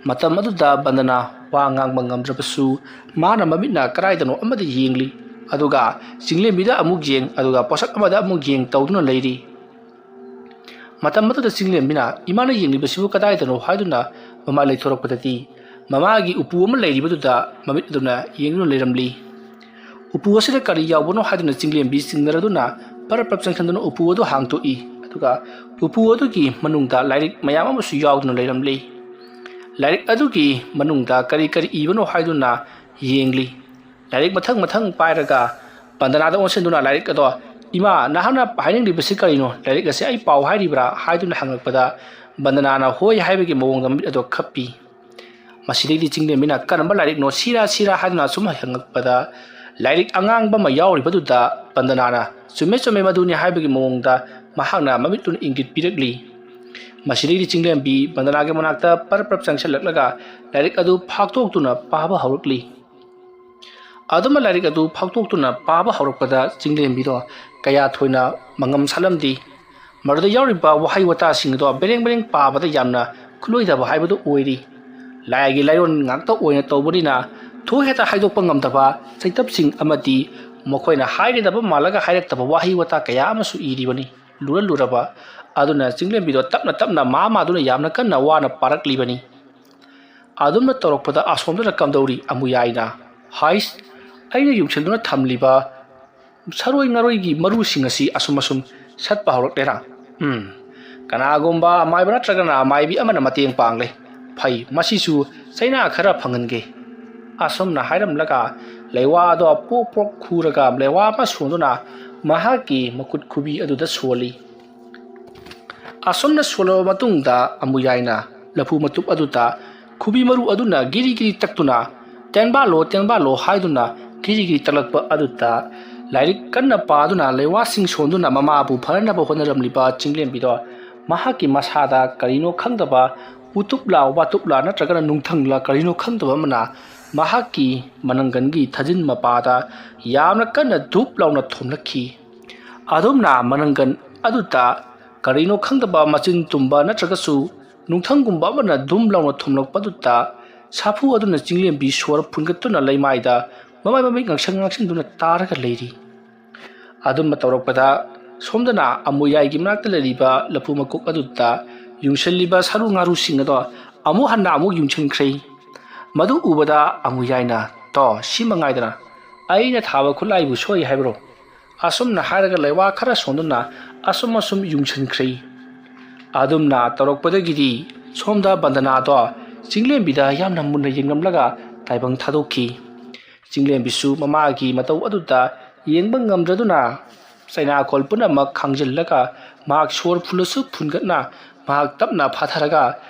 ꯃꯇꯝ ꯑꯗꯨꯗ ꯕꯟꯗꯅꯥ ꯋꯥ ꯉꯥꯡꯕ ꯉꯝꯗ꯭ꯔꯕꯁꯨ ꯃꯥꯅ ꯃꯃꯤꯠꯅ ꯀꯗꯥꯏꯗꯅꯣ ꯑꯃꯗ ꯌꯦꯡꯂꯤ, ꯑꯗꯨꯒ ꯆꯤꯡꯂꯦꯝꯕꯤꯗ ꯑꯃꯨꯛ ꯌꯦꯡ, ꯑꯗꯨꯒ ꯄꯣꯠꯁꯛ ꯑꯃꯗ ꯑꯃꯨꯛ ꯌꯦꯡ ꯇꯧꯗꯨꯅ ꯂꯩꯔꯤ꯫ ꯃꯇꯝ ꯑꯗꯨꯗ ꯆꯤꯡꯂꯦꯝꯕꯤꯅ ꯏꯃꯥꯅ ꯌꯦꯡꯂꯤꯕꯁꯤꯕꯨ ꯀꯗꯥꯏꯗꯅꯣ ꯍꯥꯏꯗꯨꯅ ꯃꯃꯥꯏ ꯂꯩꯊꯣꯔꯛꯄꯗꯗꯤ ꯃꯃꯥꯒꯤ ꯎꯄꯨ ꯑꯃ ꯂꯩꯔꯤꯕꯗꯨꯗ ꯃꯃꯤꯠ ꯑꯗꯨꯅ ꯌꯦꯡꯗꯨꯅ ꯂꯩꯔꯝꯂꯤ꯫ ꯎꯄꯨ ꯑꯁꯤꯗ ꯀꯔꯤ ꯌꯥꯎꯕꯅꯣ ꯍꯥꯏꯗꯨꯅ ꯆꯤꯡꯂꯦꯝꯕꯤ ꯆꯤꯡꯅꯔꯗꯨꯅ ꯄꯔꯞ ꯄꯔꯞ ꯆꯪꯁꯤꯟꯗꯨꯅ ꯎꯄꯨ ꯑꯗꯨ ꯍꯥꯡꯗꯣꯛꯏ, ꯑꯗꯨꯒ ꯎꯄꯨ ꯑꯗꯨꯒꯤ ꯃꯅꯨꯡꯗ ꯂꯥꯏꯔꯤꯛ ꯃꯌꯥꯝ ꯑꯃꯁꯨ ꯌꯥꯎꯗꯨꯅ ꯂꯩꯔꯝꯂꯤ꯫ ꯂꯥꯏꯔꯤꯛ ꯑꯗꯨꯒꯤ ꯃꯅꯨꯡꯗ ꯀꯔꯤ ꯀꯔꯤ ꯏꯕꯅꯣ ꯍꯥꯏꯗꯨꯅ ꯌꯦꯡꯂꯤ꯫ ꯂꯥꯏꯔꯤꯛ ꯃꯊꯪ ꯃꯊꯪ ꯄꯥꯏꯔꯒ ꯕꯟꯗꯅꯥꯗ ꯑꯣꯟꯁꯤꯟꯗꯨꯅ ꯂꯥꯏꯔꯤꯛ ꯑꯗꯣ, "ꯏꯃꯥ, ꯅꯍꯥꯛꯅ ꯍꯥꯏꯅꯤꯡꯂꯤꯕꯁꯤ ꯀꯔꯤꯅꯣ? ꯂꯥꯏꯔꯤꯛ ꯑꯁꯤ ꯑꯩ ꯄꯥꯎ ꯍꯥꯏꯔꯤꯕ꯭ꯔꯥ?" ꯍꯥꯏꯗꯨꯅ ꯍꯪꯂꯛꯄꯗ ꯕꯟꯗꯅꯥꯅ ꯍꯣꯏ ꯍꯥꯏꯕꯒꯤ ꯃꯑꯣꯡꯗ ꯃꯃꯤꯠ ꯑꯗꯣ ꯈꯞꯄꯤ꯫ ꯃꯁꯤꯗꯩꯗꯤ ꯆꯤꯡꯂꯦꯝꯕꯤꯅ "ꯀꯔꯝꯕ ꯂꯥꯏꯔꯤꯛꯅꯣ, ꯁꯤꯔꯥ, ꯁꯤꯔꯥ?" ꯍꯥꯏꯗꯨꯅ ꯁꯨꯝ ꯍꯪꯂꯛꯄꯗ ꯂꯥꯏꯔꯤꯛ ꯑꯉꯥꯡꯕ ꯑꯃ ꯌꯥꯎꯔꯤꯕꯗꯨꯗ ꯕꯟꯗꯅꯥꯅ "ꯆꯨꯝꯃꯦ, ꯆꯨꯝꯃꯦ, ꯃꯗꯨꯅꯤ" ꯍꯥꯏꯕꯒꯤ ꯃꯑꯣꯡꯗ ꯃꯍꯥꯛꯅ ꯃꯃꯤꯠꯇꯨꯅ ꯏꯪꯒꯤꯠ ꯄꯤꯔꯛꯂꯤ꯫ ꯃꯁꯤꯗꯒꯤꯗꯤ ꯆꯤꯡꯂꯦꯝꯕꯤ ꯕꯟꯗꯅꯥꯒꯤ ꯃꯅꯥꯛꯇ ꯄꯔꯞ ꯄꯔꯞ ꯆꯪꯁꯤꯜꯂꯛꯂꯒ ꯂꯥꯏꯔꯤꯛ ꯑꯗꯨ ꯐꯥꯛꯇꯣꯛꯇꯨꯅ ꯄꯥꯕ ꯍꯧꯔꯛꯂꯤ꯫ ꯑꯗꯨꯝꯅ ꯂꯥꯏꯔꯤꯛ ꯑꯗꯨ ꯐꯥꯛꯇꯣꯛꯇꯨꯅ ꯄꯥꯕ ꯍꯧꯔꯛꯄꯗ ꯆꯤꯡꯂꯦꯝꯕꯤꯗꯣ ꯀꯌꯥ ꯊꯣꯏꯅ ꯃꯉꯝ ꯁꯥꯠꯂꯝꯗꯦ꯫ ꯃꯗꯨꯗ ꯌꯥꯎꯔꯤꯕ ꯋꯥꯍꯩ ꯋꯥꯇꯥꯁꯤꯡ ꯑꯗꯣ ꯕꯦꯔꯦꯡ ꯕꯦꯔꯦꯡ ꯄꯥꯕꯗ ꯌꯥꯝꯅ ꯈꯨꯠꯂꯣꯏꯗꯕ ꯍꯥꯏꯕꯗꯨ ꯑꯣꯏꯔꯤ꯫ ꯂꯥꯏꯒꯤ ꯂꯥꯏꯔꯣꯟ ꯉꯥꯛꯇ ꯑꯣꯏꯅ ꯇꯧꯕꯅꯤꯅ ꯊꯣꯛ ꯍꯦꯛꯇ ꯍꯥꯏꯗꯣꯛꯄ ꯉꯝꯗꯕ ꯆꯩꯇꯞꯁꯤꯡ ꯑꯃꯗꯤ ꯃꯈꯣꯏꯅ ꯍꯥꯏꯒꯗꯕ ꯃꯥꯜꯂꯒ ꯍꯥꯏꯔꯛꯇꯕ ꯋꯥꯍꯩ ꯋꯥꯇꯥ ꯀꯌꯥ ꯑꯃꯁꯨ ꯏꯔꯤꯕꯅꯤ꯫ ꯂꯨꯔ ꯂꯨꯔꯕ꯫ ꯑꯗꯨꯅ ꯆꯤꯡꯂꯦꯝꯕꯤꯗꯣ ꯇꯞꯅ ꯇꯞꯅ ꯃꯥ ꯃꯥꯗꯨꯅ ꯌꯥꯝꯅ ꯀꯟꯅ ꯋꯥꯅ ꯄꯥꯔꯛꯂꯤꯕꯅꯤ꯫ ꯑꯗꯨꯝꯅ ꯇꯧꯔꯛꯄꯗ ꯑꯁꯣꯝꯗꯅ ꯀꯝꯗꯧꯔꯤ? ꯑꯃꯨꯌꯥꯏꯅ, "ꯍꯥꯏꯁ, ꯑꯩꯅ ꯌꯨꯡꯁꯤꯟꯗꯨꯅ ꯊꯝꯂꯤꯕ ꯁꯔꯣꯏ ꯉꯔꯣꯏꯒꯤ ꯃꯔꯨꯁꯤꯡ ꯑꯁꯤ ꯑꯁꯨꯝ ꯑꯁꯨꯝ ꯁꯠꯄ ꯍꯧꯔꯛꯂꯦꯔꯥ? ꯎꯝ, ꯀꯅꯥꯒꯨꯝꯕ ꯑꯃꯥꯏꯕ ꯅꯠꯇ꯭ꯔꯒꯅ ꯑꯃꯥꯏꯕꯤ ꯑꯃꯅ ꯃꯇꯦꯡ ꯄꯥꯡꯂꯦ꯫ ꯐꯩ, ꯃꯁꯤꯁꯨ ꯆꯩꯅꯥ ꯈꯔ ꯐꯪꯍꯟꯒꯦ"꯫ ꯑꯁꯨꯝꯅ ꯍꯥꯏꯔꯝꯂꯒ ꯂꯩꯋꯥ ꯑꯗꯣ ꯄ꯭ꯔꯣꯛ ꯄ꯭ꯔꯣꯛ ꯈꯨꯔꯒ ꯂꯩꯋꯥ ꯑꯃ ꯁꯣꯟꯗꯨꯅ ꯃꯍꯥꯛꯀꯤ ꯃꯈꯨꯠ ꯈꯨꯕꯤ ꯑꯗꯨꯗ ꯁꯣꯜꯂꯤ꯫ ꯑꯁꯨꯝꯅ ꯁꯣꯜꯂꯕ ꯃꯇꯨꯡꯗ ꯑꯃꯨꯌꯥꯏꯅ ꯂꯐꯨ ꯃꯇꯨꯞ ꯑꯗꯨꯗ ꯈꯨꯕꯤ ꯃꯔꯨ ꯑꯗꯨꯅ ꯒꯤꯔꯤ ꯒꯤꯔꯤ ꯇꯛꯇꯨꯅ "ꯇꯦꯟꯕꯥꯜꯂꯣ, ꯇꯦꯟꯕꯥꯜꯂꯣ" ꯍꯥꯏꯗꯨꯅ ꯒꯤꯔꯤ ꯒꯤꯔꯤ ꯇꯛꯂꯛꯄ ꯑꯗꯨꯗ ꯂꯥꯏꯔꯤꯛ ꯀꯟꯅ ꯄꯥꯗꯨꯅ ꯂꯩꯋꯥꯁꯤꯡ ꯁꯣꯟꯗꯨꯅ ꯃꯃꯥꯕꯨ ꯐꯅꯅꯕ ꯍꯣꯠꯅꯔꯝꯂꯤꯕ ꯆꯤꯡꯂꯦꯝꯕꯤꯗꯣ ꯃꯍꯥꯛꯀꯤ ꯃꯁꯥꯗ ꯀꯔꯤꯅꯣ ꯈꯪꯗꯕ ꯎꯇꯨꯞꯂꯥ ꯋꯥꯇꯨꯞꯂꯥ ꯅꯠꯇ꯭ꯔꯒꯅ ꯅꯨꯡꯊꯪꯂꯥ ꯀꯔꯤꯅꯣ ꯈꯪꯗꯕ ꯑꯃꯅ ꯃꯍꯥꯛꯀꯤ ꯃꯅꯪꯒꯟꯒꯤ ꯊꯥꯖꯤꯟ ꯃꯄꯥꯗ ꯌꯥꯝꯅ ꯀꯟꯅ ꯙꯨꯞ ꯂꯥꯎꯅ ꯊꯣꯝꯂꯛꯈꯤ꯫ ꯑꯗꯨꯝꯅ ꯃꯅꯪꯒꯟ ꯑꯗꯨꯗ ꯀꯔꯤꯅꯣ ꯈꯪꯗꯕ ꯃꯆꯤꯟ ꯇꯨꯝꯕ ꯅꯠꯇ꯭ꯔꯒꯁꯨ ꯅꯨꯡꯊꯪꯒꯨꯝꯕ ꯑꯃꯅ ꯙꯨꯝ ꯂꯥꯎꯅ ꯊꯣꯝꯂꯛꯄꯗꯨꯗ ꯁꯥꯐꯨ ꯑꯗꯨꯅ ꯆꯤꯡꯂꯦꯝꯕꯤ ꯁꯣꯔ ꯐꯨꯟꯒꯠꯇꯨꯅ ꯂꯩꯃꯥꯏꯗ ꯃꯃꯥꯏ ꯃꯃꯤꯠ ꯉꯥꯡꯁꯪ ꯉꯥꯡꯁꯪꯗꯨꯅ ꯇꯥꯔꯒ ꯂꯩꯔꯤ꯫ ꯑꯗꯨꯝꯅ ꯇꯧꯔꯛꯄꯗ ꯁꯣꯝꯗꯅ ꯑꯃꯨꯌꯥꯏꯒꯤ ꯃꯅꯥꯛꯇ ꯂꯩꯔꯤꯕ ꯂꯐꯨ ꯃꯀꯣꯛ ꯑꯗꯨꯗ ꯌꯨꯡꯁꯤꯜꯂꯤꯕ ꯁꯔꯨ ꯉꯥꯔꯨꯁꯤꯡ ꯑꯗꯣ ꯑꯃꯨꯛ ꯍꯟꯅ ꯑꯃꯨꯛ ꯌꯨꯡꯁꯤꯟꯈ꯭ꯔꯦ꯫ ꯃꯗꯨ ꯎꯕꯗ ꯑꯃꯨꯌꯥꯏꯅ, "ꯇꯣ, ꯁꯤ ꯃꯉꯥꯏꯗꯅ ꯑꯩꯅ ꯊꯥꯕ ꯈꯨꯠꯂꯥꯏꯕꯨ ꯁꯣꯏ ꯍꯥꯏꯕ꯭ꯔꯣ?" ꯑꯁꯨꯝꯅ ꯍꯥꯏꯔꯒ ꯂꯩꯋꯥ ꯈꯔ ꯁꯣꯟꯗꯨꯅ ꯑꯁꯨꯝ ꯑꯁꯨꯝ ꯌꯨꯡꯁꯤꯟꯈ꯭ꯔꯦ꯫ ꯑꯗꯨꯝꯅ ꯇꯧꯔꯛꯄꯗꯒꯤꯗꯤ ꯁꯣꯝꯗ ꯕꯟꯗꯅꯥꯗꯣ ꯆꯤꯡꯂꯦꯝꯕꯤꯗ ꯌꯥꯝꯅ ꯃꯨꯟꯅ ꯌꯦꯡꯂꯝꯂꯒ ꯇꯥꯏꯕꯪ ꯊꯥꯗꯣꯛꯈꯤ꯫ ꯆꯤꯡꯂꯦꯝꯕꯤꯁꯨ ꯃꯃꯥꯒꯤ ꯃꯇꯧ ꯑꯗꯨꯗ ꯌꯦꯡꯕ ꯉꯝꯗ꯭ꯔꯗꯨꯅ ꯆꯩꯅꯥꯈꯣꯜ ꯄꯨꯝꯅꯃꯛ ꯈꯥꯡꯖꯤꯜꯂꯒ ꯃꯍꯥꯛ ꯁꯣꯔ ꯐꯨꯜꯂꯁꯨ ꯐꯨꯟꯒꯠꯅ ꯃꯍꯥꯛ ꯇꯞꯅ ꯐꯥꯊꯔꯒ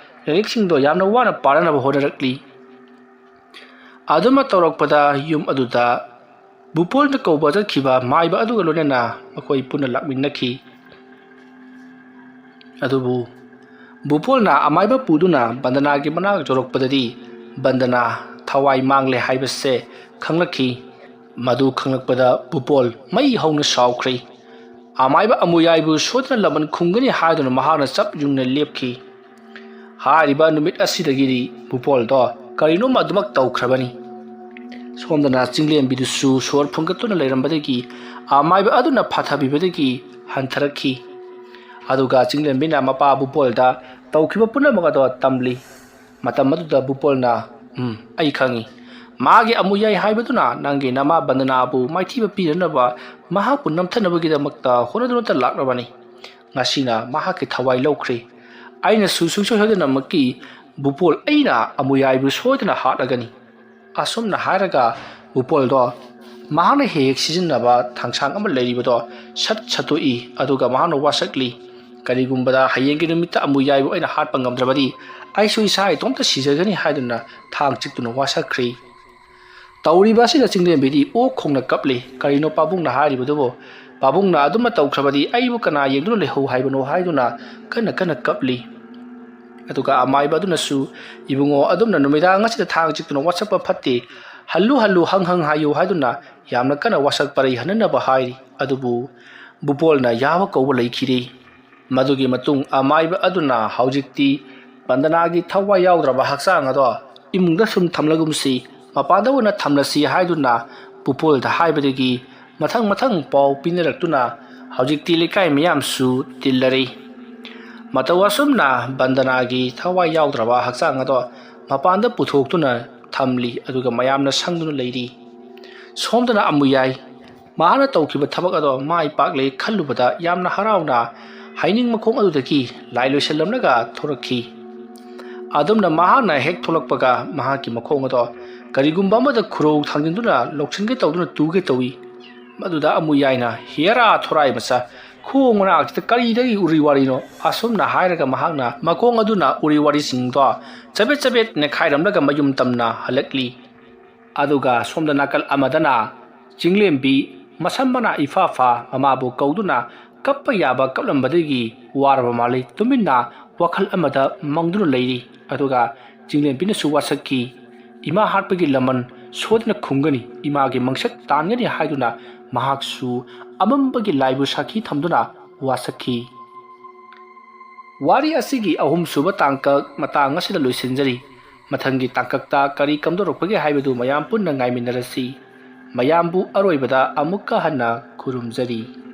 ꯂꯥꯏꯔꯤꯛꯁꯤꯡꯗꯣ ꯌꯥꯝꯅ ꯋꯥꯅ ꯄꯥꯅꯅꯕ ꯍꯣꯠꯅꯔꯛꯂꯤ꯫ ꯑꯗꯨꯃ ꯇꯧꯔꯛꯄꯗ ꯌꯨꯝ ꯑꯗꯨꯗ ꯕꯨꯄꯣꯜꯅ ꯀꯧꯕ ꯆꯠꯈꯤꯕ ꯃꯥꯏꯕ ꯑꯗꯨꯒ ꯂꯣꯏꯅꯅ ꯃꯈꯣꯏ ꯄꯨꯟꯅ ꯂꯥꯛꯃꯤꯟꯅꯈꯤ꯫ ꯑꯗꯨꯕꯨ ꯕꯨꯄꯣꯜꯅ ꯑꯃꯥꯏꯕ ꯄꯨꯗꯨꯅ ꯕꯟꯗꯅꯥꯒꯤ ꯃꯅꯥꯛ ꯌꯧꯔꯛꯄꯗꯗꯤ ꯕꯟꯗꯅꯥ ꯊꯋꯥꯏ ꯃꯥꯡꯂꯦ ꯍꯥꯏꯕꯁꯦ ꯈꯪꯂꯛꯈꯤ꯫ ꯃꯗꯨ ꯈꯪꯂꯛꯄꯗ ꯕꯨꯄꯣꯜ ꯃꯩ ꯍꯧꯅ ꯁꯥꯎꯈ꯭ꯔꯦ꯫ ꯑꯃꯥꯏꯕ ꯑꯃꯨꯌꯥꯏꯕꯨ ꯁꯣꯏꯗꯅ ꯂꯃꯟ ꯈꯨꯝꯒꯅꯤ ꯍꯥꯏꯗꯨꯅ ꯃꯍꯥꯛꯅ ꯆꯞ ꯌꯨꯡꯅ ꯂꯦꯞꯈꯤ꯫ ꯍꯥꯏꯔꯤꯕ ꯅꯨꯃꯤꯠ ꯑꯁꯤꯗꯒꯤꯗꯤ ꯕꯨꯄꯣꯜꯗꯣ ꯀꯔꯤꯅꯣꯝꯃ ꯑꯗꯨꯃꯛ ꯇꯧꯈ꯭ꯔꯕꯅꯤ꯫ ꯁꯣꯝꯗꯅ ꯆꯤꯡꯂꯦꯝꯕꯤꯗꯨꯁꯨ ꯁꯣꯔ ꯐꯨꯟꯒꯠꯇꯨꯅ ꯂꯩꯔꯝꯕꯗꯒꯤ ꯑꯃꯥꯏꯕ ꯑꯗꯨꯅ ꯐꯥꯊꯕꯤꯕꯗꯒꯤ ꯍꯟꯊꯔꯛꯈꯤ꯫ ꯑꯗꯨꯒ ꯆꯤꯡꯂꯦꯝꯕꯤꯅ ꯃꯄꯥ ꯕꯨꯄꯣꯜꯗ ꯇꯧꯈꯤꯕ ꯄꯨꯝꯅꯃꯛ ꯑꯗꯣ ꯇꯝꯂꯤ꯫ ꯃꯇꯝ ꯑꯗꯨꯗ ꯕꯨꯄꯣꯜꯅ, "ꯎꯝ, ꯑꯩ ꯈꯪꯏ꯫ ꯃꯥꯒꯤ ꯑꯃꯨꯌꯥꯏ ꯍꯥꯏꯕꯗꯨꯅ ꯅꯪꯒꯤ ꯅꯃꯥ ꯕꯟꯗꯅꯥꯕꯨ ꯃꯥꯏꯊꯤꯕ ꯄꯤꯅꯅꯕ, ꯃꯍꯥꯛꯄꯨ ꯅꯝꯊꯅꯕꯒꯤꯗꯃꯛꯇ ꯍꯣꯠꯅꯗꯨꯅꯇ ꯂꯥꯛꯂꯕꯅꯤ꯫ ꯉꯁꯤꯅ ꯃꯍꯥꯛꯀꯤ ꯊꯋꯥꯏ ꯂꯧꯈ꯭ꯔꯦ꯫ ꯑꯩꯅꯁꯨ ꯁꯨꯡꯁꯣꯏ ꯁꯣꯏꯗꯅꯃꯛꯀꯤ ꯕꯨꯄꯣꯜ ꯑꯩꯅ ꯑꯃꯨꯌꯥꯏꯕꯨ ꯁꯣꯏꯗꯅ ꯍꯥꯠꯂꯒꯅꯤ"꯫ ꯑꯁꯨꯝꯅ ꯍꯥꯏꯔꯒ ꯕꯨꯄꯣꯜꯗꯣ ꯃꯍꯥꯛꯅ ꯍꯦꯛ ꯍꯦꯛ ꯁꯤꯖꯤꯟꯅꯕ ꯊꯥꯡꯁꯥꯡ ꯑꯃ ꯂꯩꯔꯤꯕꯗꯣ ꯁꯠ ꯁꯠꯇꯣꯛꯏ꯫ ꯑꯗꯨꯒ ꯃꯍꯥꯛꯅ ꯋꯥꯁꯛꯂꯤ, "ꯀꯔꯤꯒꯨꯝꯕꯗ ꯍꯌꯦꯡꯒꯤ ꯅꯨꯃꯤꯠꯇ ꯑꯃꯨ ꯌꯥꯏꯕꯨ ꯑꯩꯅ ꯍꯥꯠꯄ ꯉꯝꯗ꯭ꯔꯕꯗꯤ ꯑꯩꯁꯨ ꯏꯁꯥ ꯏꯇꯣꯝꯇ ꯁꯤꯖꯒꯅꯤ" ꯍꯥꯏꯗꯨꯅ ꯊꯥꯡ ꯆꯤꯛꯇꯨꯅ ꯋꯥꯁꯛꯈ꯭ꯔꯤ꯫ ꯇꯧꯔꯤꯕ ꯑꯁꯤꯗ ꯆꯤꯡꯂꯦꯝꯕꯤꯗꯤ ꯑꯣꯛ ꯈꯣꯡꯅ ꯀꯞꯂꯤ꯫ "ꯀꯔꯤꯅꯣ ꯄꯥꯕꯨꯡꯅ ꯍꯥꯏꯔꯤꯕꯗꯨꯕꯨ? ꯄꯥꯕꯨꯡꯅ ꯑꯗꯨꯝꯅ ꯇꯧꯈ꯭ꯔꯕꯗꯤ ꯑꯩꯕꯨ ꯀꯅꯥ ꯌꯦꯡꯗꯨꯅ ꯂꯩꯍꯧ ꯍꯥꯏꯕꯅꯣ?" ꯍꯥꯏꯗꯨꯅ ꯀꯟꯅ ꯀꯟꯅ ꯀꯞꯂꯤ꯫ ꯑꯗꯨꯒ ꯑꯃꯥꯏꯕ ꯑꯗꯨꯅꯁꯨ, "ꯏꯕꯨꯡꯉꯣ, ꯑꯗꯨꯝꯅ ꯅꯨꯃꯤꯗꯥꯡ ꯑꯁꯤꯗ ꯊꯥꯡ ꯆꯤꯛꯇꯨꯅ ꯋꯥꯁꯛꯄ ꯐꯠꯇꯦ, ꯍꯜꯂꯨ ꯍꯜꯂꯨ, ꯍꯪ ꯍꯪ ꯍꯥꯏꯌꯨ" ꯍꯥꯏꯗꯨꯅ ꯌꯥꯝꯅ ꯀꯟꯅ ꯋꯥꯁꯛ ꯄꯔꯩ ꯍꯟꯅꯅꯕ ꯍꯥꯏꯔꯤ꯫ ꯑꯗꯨꯕꯨ ꯕꯨꯄꯣꯜꯅ ꯌꯥꯕ ꯀꯧꯕ ꯂꯩꯈꯤꯗꯦ꯫ ꯃꯗꯨꯒꯤ ꯃꯇꯨꯡ ꯑꯃꯥꯏꯕ ꯑꯗꯨꯅ ꯍꯧꯖꯤꯛꯇꯤ ꯕꯟꯗꯅꯥꯒꯤ ꯊꯋꯥꯏ ꯌꯥꯎꯗ꯭ꯔꯕ ꯍꯛꯆꯥꯡ ꯑꯗꯣ ꯏꯃꯨꯡꯗ ꯁꯨꯝ ꯊꯝꯂꯒꯨꯝꯁꯤ, ꯃꯄꯥꯟꯗ ꯑꯣꯏꯅ ꯊꯝꯂꯁꯤ ꯍꯥꯏꯗꯨꯅ ꯕꯨꯄꯣꯜꯗ ꯍꯥꯏꯕꯗꯒꯤ ꯃꯊꯪ ꯃꯊꯪ ꯄꯥꯎ ꯄꯤꯅꯔꯛꯇꯨꯅ ꯍꯧꯖꯤꯛꯇꯤ ꯂꯩꯀꯥꯏ ꯃꯤꯌꯥꯝꯁꯨ ꯇꯤꯜꯂꯔꯤ꯫ ꯃꯇꯧ ꯑꯁꯨꯝꯅ ꯕꯟꯗꯅꯥꯒꯤ ꯊꯋꯥꯏ ꯌꯥꯎꯗ꯭ꯔꯕ ꯍꯛꯆꯥꯡ ꯑꯗꯣ ꯃꯄꯥꯟꯗ ꯄꯨꯊꯣꯛꯇꯨꯅ ꯊꯝꯂꯤ, ꯑꯗꯨꯒ ꯃꯌꯥꯝꯅ ꯁꯪꯗꯨꯅ ꯂꯩꯔꯤ꯫ ꯁꯣꯝꯗꯅ ꯑꯃꯨ ꯌꯥꯏ꯫ ꯃꯍꯥꯛꯅ ꯇꯧꯈꯤꯕ ꯊꯕꯛ ꯑꯗꯣ ꯃꯥꯏ ꯄꯥꯛꯂꯦ ꯈꯜꯂꯨꯕꯗ ꯌꯥꯝꯅ ꯍꯔꯥꯎꯅ ꯍꯩꯅꯤꯡ ꯃꯈꯣꯡ ꯑꯗꯨꯗꯒꯤ ꯂꯥꯏ ꯂꯣꯏꯁꯤꯜꯂꯝꯂꯒ ꯊꯣꯔꯛꯈꯤ꯫ ꯑꯗꯨꯝꯅ ꯃꯍꯥꯛꯅ ꯍꯦꯛ ꯊꯣꯛꯂꯛꯄꯒ ꯃꯍꯥꯛꯀꯤ ꯃꯈꯣꯡ ꯑꯗꯣ ꯀꯔꯤꯒꯨꯝꯕ ꯑꯃꯗ ꯈꯨꯔꯧ ꯊꯥꯡꯖꯤꯟꯗꯨꯅ ꯂꯧꯁꯤꯟꯒꯦ ꯇꯧꯗꯨꯅ ꯇꯨꯒꯦ ꯇꯧꯏ꯫ ꯃꯗꯨꯗ ꯑꯃꯨ ꯌꯥꯏꯅ, "ꯍꯦꯔꯥ ꯊꯣꯔꯥꯏ ꯃꯆꯥ, ꯈꯣꯡ ꯃꯅꯥꯛꯁꯤꯗ ꯀꯔꯤꯗꯒꯤ ꯎꯔꯤ ꯋꯥꯔꯤꯅꯣ?" ꯑꯁꯨꯝꯅ ꯍꯥꯏꯔꯒ ꯃꯍꯥꯛꯅ ꯃꯈꯣꯡ ꯑꯗꯨꯅ ꯎꯔꯤ ꯋꯥꯔꯤꯁꯤꯡꯗꯣ ꯆꯕꯦꯠ ꯆꯕꯦꯠ ꯅꯦꯈꯥꯏꯔꯝꯂꯒ ꯃꯌꯨꯝ ꯇꯝꯅ ꯍꯜꯂꯛꯂꯤ꯫ ꯑꯗꯨꯒ ꯁꯣꯝꯗ ꯅꯥꯀꯜ ꯑꯃꯗꯅ ꯆꯤꯡꯂꯦꯝꯕꯤ ꯃꯁꯝ ꯃꯅꯥ ꯏꯐꯥ ꯐꯥ ꯃꯃꯥꯕꯨ ꯀꯧꯗꯨꯅ ꯀꯞꯄ ꯌꯥꯕ ꯀꯞꯂꯝꯕꯗꯒꯤ ꯋꯥꯔꯕ ꯃꯥꯜꯂꯤ꯫ ꯇꯨꯃꯤꯟꯅ ꯋꯥꯈꯜ ꯑꯃꯗ ꯃꯪꯗꯨꯅ ꯂꯩꯔꯤ꯫ ꯑꯗꯨꯒ ꯆꯤꯡꯂꯦꯝꯕꯤꯅꯁꯨ ꯋꯥꯁꯛꯈꯤ, "ꯏꯃꯥ ꯍꯥꯠꯄꯒꯤ ꯂꯃꯟ ꯁꯣꯏꯗꯅ ꯈꯨꯝꯒꯅꯤ, ꯏꯃꯥꯒꯤ ꯃꯪꯁꯛ ꯇꯥꯟꯒꯅꯤ" ꯍꯥꯏꯗꯨꯅ ꯃꯍꯥꯛꯁꯨ ꯑꯃꯝꯕꯒꯤ ꯂꯥꯏꯕꯨ ꯁꯥꯈꯤ ꯊꯝꯗꯨꯅ ꯋꯥꯁꯛꯈꯤ꯫ ꯋꯥꯔꯤ ꯑꯁꯤꯒꯤ ꯑꯍꯨꯝꯁꯨꯕ ꯇꯥꯡꯀꯛ ꯃꯇꯥꯡ ꯑꯁꯤꯗ ꯂꯣꯏꯁꯤꯟꯖꯔꯤ꯫ ꯃꯊꯪꯒꯤ ꯇꯥꯡꯀꯛꯇ ꯀꯔꯤ ꯀꯝꯗꯧꯔꯛꯄꯒꯦ ꯍꯥꯏꯕꯗꯨ ꯃꯌꯥꯝ ꯄꯨꯟꯅ ꯉꯥꯏꯃꯤꯟꯅꯔꯁꯤ꯫ ꯃꯌꯥꯝꯕꯨ ꯑꯔꯣꯏꯕꯗ ꯑꯃꯨꯛꯀ ꯍꯟꯅ ꯈꯨꯔꯨꯝꯖꯔꯤ꯫